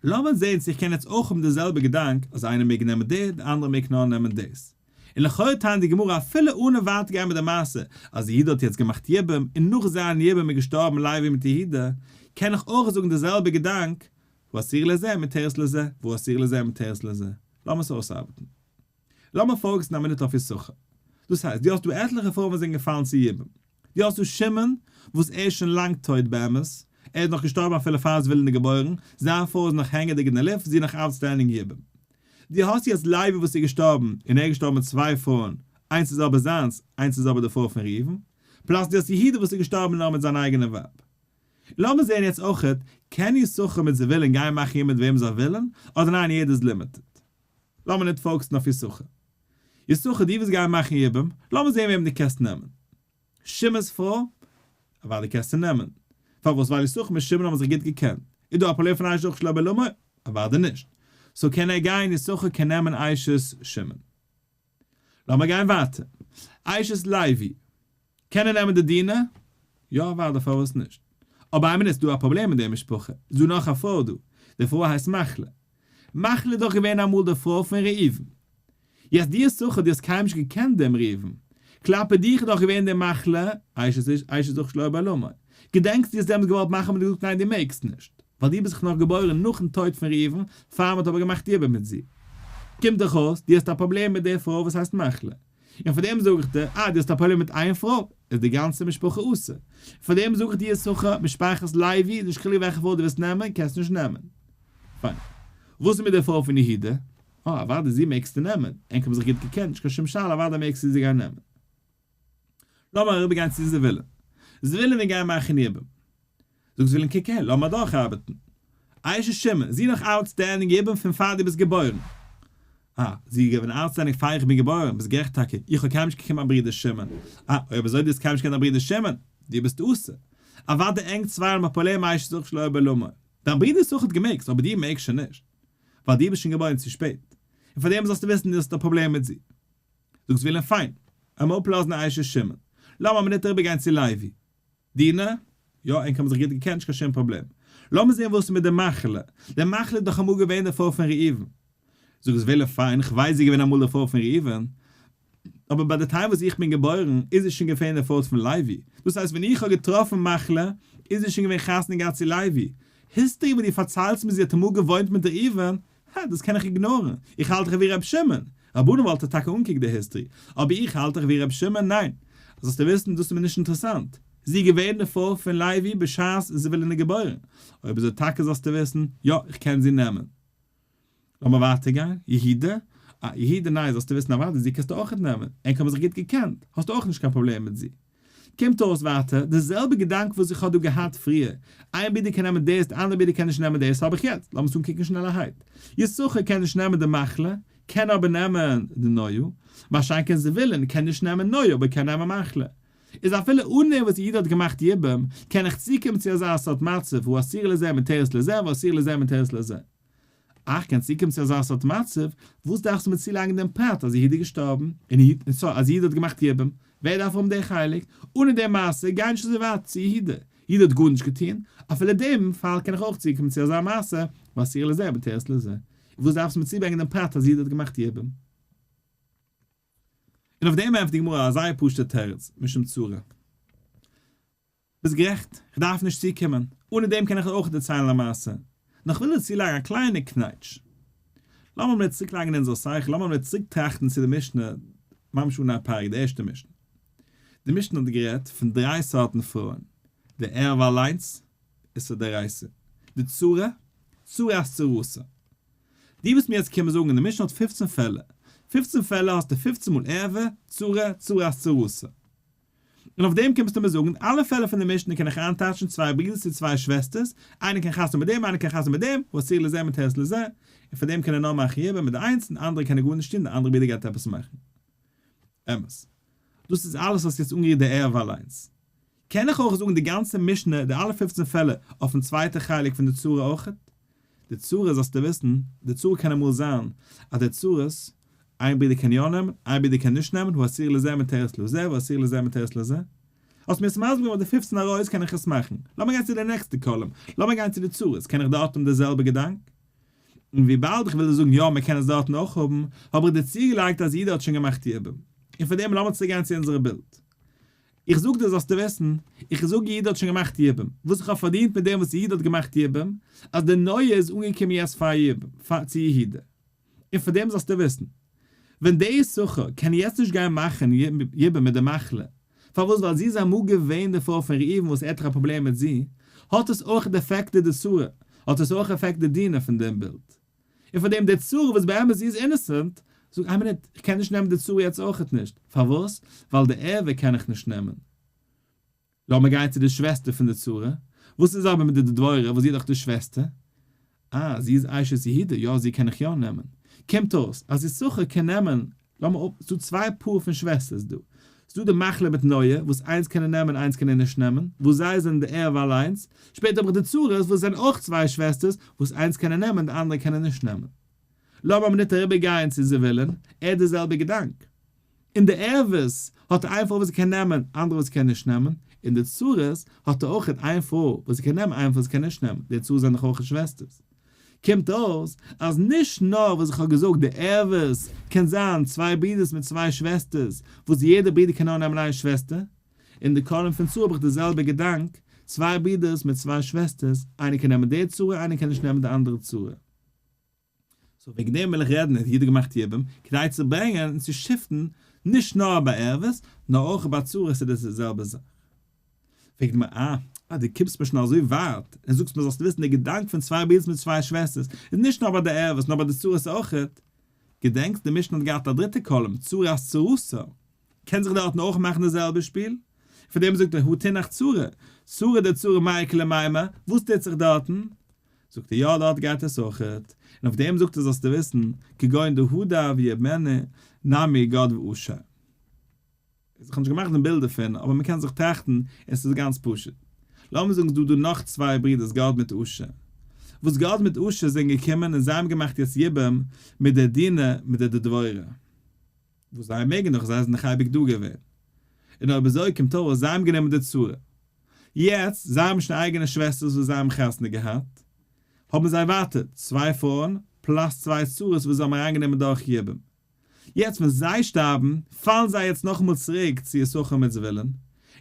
לאמיר זעהן צו איך קען יעצט אויך האבן די זעלבע געדאנק אז איינער מעג נעמען די, די אנדערע מעג נאר נעמען דאס. און לכאורה טענה'ט די גמרא אפילו אנע ווייטער גיין מיט די מעשה אז יהודה האט יעצט געמאכט יבום און נאך זיין יבום איז געשטארבן לוי מיט יהודה, קען איך אויך זאגן די זעלבע געדאנק, והאסורה לזה מותרת לזה, והאסורה לזה מותרת לזה. לאמיר עס אויסארבעטן. לאמיר focus ן א מינוט אויף יששכר. דאס הייסט, דו האסט דא עטליכע פרויען וואס זענען געפאלן צו יבום. דו האסט דא שמעון, וואס ער איז שוין לאנג טויט באמת, ער איז נאך געשטארבן אפילו פאר זבולון איז געבוירן, זיין פרוי איז נאך הענגעדיג אין די לופט, זי איז נאך outstanding יבום. דו האסט יעצט לוי וואס איז געשטארבן, און ער איז געשטארבן מיט צוויי פרויען, איינס איז אבער זיינס, איינס איז אבער די פרוי פון ראובן. plus דו האסט יהודה וואס איז געשטארבן נאר מיט זיין אייגענע ווייב. לאמיר זעהן יעצט אויכעט, קען יששכר מיט זבולון גיין מאכן יבום מיט וועם זיי ווילן, אדער ניין יעדער איז limited? לאמיר ניט focus ן אויף יששכר. יששכר דו ווילסט גיין מאכן יבום, לאמיר זעהן וועם דו קענסט נעמען. שמעון'ס פרוי? אוודאי קענסטו נעמען. פארוואס? ווייל יששכר מיט שמעון האבן זיך גוט געקענט. איז דא א פראבלעם פון אשת אח שלא בעולמו? אוודאי נישט. so קען ער גיין, יששכר קען נעמען אשת שמעון. לאמיר גיין ווייטער. אשת לוי. קען ער נעמען די דינה? יא אוודאי פארוואס נישט. אבער איין מינוט ס'דא א פראבלעם אין די משפחה. איז דא נאך א פרוי דא. די פרוי הייסט מחלה. מחלה איז דאך געווען אמאל די פרוי פון ראובן. יעצט דו יששכר דו האסט קיינמאל נישט געקענט דעם ראובן. כלפי דיך איז דאך געווען די מחלה, אשת איש אשת אח שלא בעולמו. געדענקסט דו האסט דעמאלטס געוואלט מאכן האט מען געזאגט ניין דו מעגסט נישט. ווייל דו ביסט זיך נאך געבוירן נאכן טויט פון ראובן, פאר מ'האט אבער געמאכט יבום מיט זי. קומט דאך אויס דו האסט א פראבלעם מיט די פרוי וואס הייסט מחלה. און פאר דעם זאג איך דיר, אה דו האסט א פראבלעם מיט איין פרוי, איז די גאנצע משפחה אסור. פאר דעם זאג איך דיר יששכר, משפחת לוי, נישט חילוק וועלכע פרוי דו וועסט נעמען, קענסט נישט נעמען. פיין. וואס איז מיט די פרוי פון יהודה? אה, אוודאי זי מעגסטו נעמען, ענק האבן זיך גוט געקענט, נישט קיין שום שאלה אוודאי מעגסטו זי גיין נעמען. לאמיר אריבערגיין צו זבולון. זבולון וויל גיין מאכן יבום. זאגט זבולון קוק אהער, לאמיר אדורכארבעטן. אשת שמעון, זי נאך outstanding יבום פון פאר דו ביסט געבוירן. אה, זי איז געווען outstanding פאר איך בין געבוירן, ביסט גערעכט טאקע, איך האב קיינמאל נישט געקענט מיין ברודער שמעון. אה, אויב אזוי דו האסט קיינמאל נישט געקענט דיין ברודער שמעון, דו ביסט אסור. אוודאי ענק צוויי האבן א פראבלעם אשת אח שלא בעולמו. דיין ברודער יששכר האט געמעגט, אבער דו מעגסט שוין נישט. ווייל דו ביסט שוין געבוירן צו שפעט. און פאר דעם זאלסטו וויסן דו האסט א פראבלעם מיט זי. זאגט זבולון פיין, לאמיר אפלאזן אשת שמעון. לאמיר א מינוט אריבערגיין צו לוי. דינה? יא, ענק האבן זיך גוט געקענט, נישט קיין שום פראבלעם. לאמיר זען וואס איז מיט די מחלה. די מחלה איז דאך אמאל געווען די פרוי פון ראובן. זאגט זבולון פיין, כ'ווייס זי איז געווען אמאל די פרוי פון ראובן, אבער ביי די time וואס איך בין געבוירן איז זי שוין געווען די פרוי פון לוי. דאס הייסט ווען איך האב געטראפן מחלה איז זי שוין געווען חתונה געהאט צו לוי. history וואס דו פארציילסט מיר זי האט אמאל געוואוינט מיט ראובן, הע, דאס קען איך ignore ן. איך האלט דאך ווי ר' שמעון. רבנן וואלט טאקע אנגעקוקט די history. אבער איך האלט דאך ווי ר' שמעון, ניין. זאלסטו וויסן, דאס איז מיר נישט אינטערעסאנט. זי איז געווען די פרוי פון לוי בשעת זבולון איז געבוירן. אויב אזוי טאקע זאלסטו וויסן, יא, איך קען זי נעמען. לאמיר ווייטער גיין, יהודה, אה, יהודה ניין, זאלסטו וויסן אוודאי, זי קענסטו אויכעט נעמען. ענק האבן זיך גוט געקענט. האסטו אויך נישט קיין פראבלעם מיט זי. קומט אויס ווייטער, די זעלבע געדאנק וואס איך האב דא געהאט פריער, איין ברודער קען נעמען דאס, די אנדערע ברודער קען נישט נעמען דאס, האב איך יעצט, לאמיר עס אנקוקן שנעלערהייט. יששכר קען נישט נעמען די מחלה, קען אבער נעמען די נועה, מה שאין כן זבולון קען נישט נעמען נועה אבער קען נעמען מחלה. איז אפילו אן דעם וואס יהודה האט געמאכט יבום, קען איך צוקומען צו אזא סארט מצב, האסורה לזה מותרת לזה והאסורה לזה מותרת לזה. איך קען צוקומען צו אזא סארט מצב, וואס דארפסטו מיר צולייגן דעם פרט אז יהודה איז געשטארבן, און sorry אז יהודה האט געמאכט יבום, ווער דארף האבן די חלק? אן דעם מעשה, גיי נישט אזוי ווייט צו יהודה, יהודה האט גארנישט געטון, אפילו דעם פאל קען איך אויך צוקומען צו אזא מעשה, האסורה לזה מותרת לזה. וואס דארפסטו מיר צוברענגען דעם פרט אז יהודה האט געמאכט יבום? און אויף דעם ענטפערט די גמרא א זייער פשוט'ע תירוץ, משום צרה. ביסט גערעכט, איך דארף נישט צוקומען, אנע דעם קען איך אויך דערציילן א מעשה. נאר כ'וויל דיר צולייגן א קליינע קנייטש. לאמיר מיר צוריקלייגן אונזער שכל, לאמיר מיר צוריקטראכטן צו די משנה, ממש אן א פרק, די ערשטע משנה. די משנה האט גערעדט פון דריי סארטן פרויען, די ערווה אליינס, איסור דאורייתא, די צרה, צרת צרתה. דו וועסט מיר יעצט קומען זאגן די משנה האט פופצן פעלער, פופצן פעלער האסטו פופצן מאל ערווה, צרה, צרת צרתה. און אויף דעם קומסטו מיר זאגן, אלע פעלער פון די משנה קען איך איינטייטשן צוויי ברידערס צו צוויי שוועסטערס, איינער קען חתונה מיט דעם איינער קען חתונה מיט דעם, האסורה לזה מותרת לזה, און פאר דעם קען ער נאר מאכן יבום מיט די איינס און די אנדערע קען ער גארנישט טון די אנדערע ברודער גייט עפעס מאכן. אמת. דאס איז אלעס האסט יעצט אנגערירט די ערווה אליינס. קען איך אויך זאגן די גאנצע משנה די אלע פופצן פעלער אויפן צווייטע חלק פון די צרה אויכעט? די צרה זאלסטו וויסן, די צרה קען אמאל זיין אז די צרות, איין ברודער קען יא נעמען, איין ברודער קען נישט נעמען, האסורה לזה מותרת לזה והאסורה לזה מותרת לזה. האסט מיר עס מסביר געווען אויף די פופצן ארויס קען איך עס מאכן. לאמיר גיין צו די נעקסטע column, לאמיר גיין צו די צרות, קען איך דארט האבן די זעלבע געדאנק? און וויבאלד איך וויל דיר זאגן יא מען קען עס דארטן אויך האבן, האב איך דיר צוגעלייגט אז יהודה האט שוין געמאכט יבום. און פאר דעם לאמיר צוריק גיין צו אונזערע בילד. איך זאג דיר זאלסטו וויסן, איך זאג יהודה האט שוין געמאכט יבום, וואס איך האב פארדינט מיט דעם וואס יהודה האט געמאכט יבום, אז די נועה איז אנגעקומען יעצט פאר יבום, פאר צו יהודה. און פאר דעם זאלסטו וויסן, ווען די יששכר קען יעצט נישט גיין מאכן יבום מיט די מחלה, פארוואס ווייל זי איז אמאל געווען די פרוי פון ראובן וואס ער האט דאך א פראבלעם מיט זי, האט עס אויך affected די צרה, האט עס אויך affected דינה פון דעם בילד. און פאר דעם די צרה וואס באמת זי איז innocent, זאג איין מינוט, איך קען נישט נעמען די צרה יעצט אויכעט נישט, פארוואס? ווייל די ערווה קען איך נישט נעמען. לאמיר גיין צו די שוועסטער פון די צרה, וואס איז אבער מיט די דבורה וואס זי איז דאך די שוועסטער? אה, זי איז אשת יהודה, יא זי קען איך יא נעמען. קומט אויס אז יששכר קען נעמען, לאמיר אפ, ס'דא צוויי פאר פון שוועסטערס דא. ס'דא די מחלה מיט נועה, וואס איינס קען ער נעמען איינס קען ער נישט נעמען, וואס זיי זענען די ערווה אליינס. שפעטער האב איך די צרות וואס זענען אויך צוויי שוועסטערס, וואס איינס קען ער נעמען די אנדערע קען ער נישט נעמען. לאמיר א מינוט אריבער גייען צו זבולון, ער האט די זעלבע געדאנק. אין די ערבות האט ער איין פרוי וואס ער קען נעמען, אנדערע וואס ער קען נישט נעמען. אין די צרות האט ער אויך איין פרוי וואס ער קען נעמען, איין פרוי וואס ער קען נישט נעמען. די צרות זענען דאך אויך שוועסטערס. קומט אויס אז נישט נאר וואס איך האב געזאגט די ערבות קען זיין צוויי ברידערס מיט צוויי שוועסטערס וואס יעדע ברודער קען נאר נעמען איין שוועסטער, אין די column פון צרה האב איך די זעלבע געדאנק, צוויי ברידערס מיט צוויי שוועסטערס, איינער קען נעמען די צרה איינער קען נישט נעמען די אנדערע צרה. so וועגן דעם וויל איך רעדן האט יהודה געמאכט יבום כדי צו ברענגען און צו shift ן נישט נאר ביי ערבות נאר אויך ביי צרות איז דאס די זעלבע זאך. פרעגט מיר אה, אה דו קומסט מיר שוין אזוי ווייט און זאגסט מיר זאלסט וויסן די געדאנק פון צוויי ברידערס מיט צוויי שוועסטערס איז נישט נאר ביי די ערבות נאר ביי די צרות אויכעט. געדענקסט די משנה האט געהאט א דריטע column צרת צרתה קען זיך דארטן אויך מאכן די זעלבע שפיל? פאר דעם זאגט ער הא תינח צרה, צרה דצרה מאי איכא למימר, וואס טוט זיך דארטן? זאגט ער יא דארט גייט עס אויכעט, און אויף דעם זאגט ער זאלסטו וויסן, כגון דהדר ויבמנה נמי גד ואשר. איך האב נישט געמאכט דעם בילד דערפון, אבער מען קען זיך טראכטן, און עס איז גאנץ פשוט. לאמיר זאגן ס'דא דא נאך צוויי ברידערס גד מיט אשר. וואס גד מיט אשר זענען געקומען און זיי האבן געמאכט יעצט יבום מיט דער דינה מיט דער דבורה. וואס זיי מעגן דאך, זיי זענען דאך אייביג דא געווען. און אויב אזוי קומט אויס זיי האבן גענומען די צרה. יעצט, זיי האבן שוין אייגענע שוועסטערס וואס זיי האבן חתונה געהאט, האבן זיי ווייטער צוויי פרויען plus צוויי צרות וואס זיי האבן אריינגענומען דורך יבום. יעצט ווען זיי שטארבן, פאלן זיי יעצט נאכאמאל צוריק צו יששכר מיט זבולון.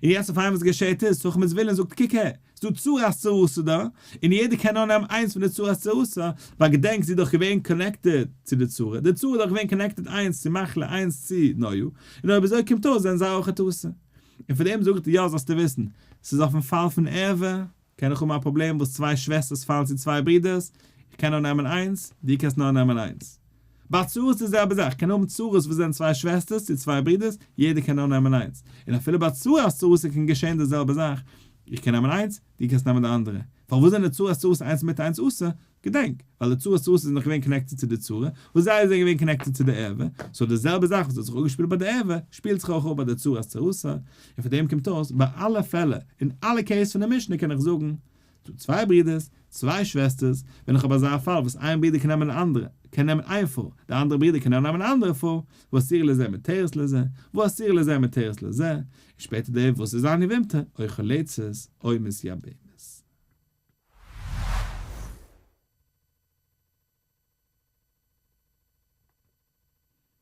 און יעצט אויף איינמאל וואס געשעהט איז, יששכר מיט זבולון זאגט קוק הער, ס'דא צרת צרתה דא, און יעדער קען נאר נעמען איינס פון די צרת צרתה, ווייל געדענק זי איז דאך געווען connected צו די צרה, די צרה איז דאך געווען connected איינס צו מחלה איינס צו נועה, און אויב אזוי קומט אויס זענען זיי אויך א טעות. און פאר דעם זאגט ער יא זאלסטו וויסן, ס'איז אויפן פאל פון ערווה, קען איך האבן א פראבלעם וואס צוויי שוועסטערס פאלן צו צוויי ברידערס, איך קען נאר נעמען איינס, דו קענסט נאר נעמען איינס. ביי צרות איז די זעלבע זאך, קען האבן צרות וואס זענען צוויי שוועסטערס צו צוויי ברידערס, יעדער קען נאר נעמען איינס. און אפילו ביי צרת צרתה קען געשען די זעלבע זאך, איך קען נעמען איינס, דו קענסט נעמען די אנדערע. פארוואס זענען די צרת צרתה איינס מותר איינס אסור? געדענק, ווייל די צרת צרתה איז נאך געווען connected צו די צרה, וואס זיי זענען געווען connected צו די ערווה, so די זעלבע זאך וואס האט זיך אפגעשפילט ביי די ערווה, שפילט זיך אויך אפ ביי די צרת צרתה, און פון דעם קומט אויס, ביי אלע פעלער, אין אלע case פון די משנה קען איך זאגן, דא צוויי ברידערס, צוויי שוועסטערס, ווען איך האב אזא פאל וואס איין ברודער קען נעמען אן אנדערע, קען נעמען איין פרוי, די אנדערע ברודער קען נעמען אן אנדערע פרוי, ואסורה לזה מותרת לזה, ואסורה לזה מותרת לזה, און שפעטער דער וואס איז זיין יבמ'טע, או חולצת, או מתייבמת.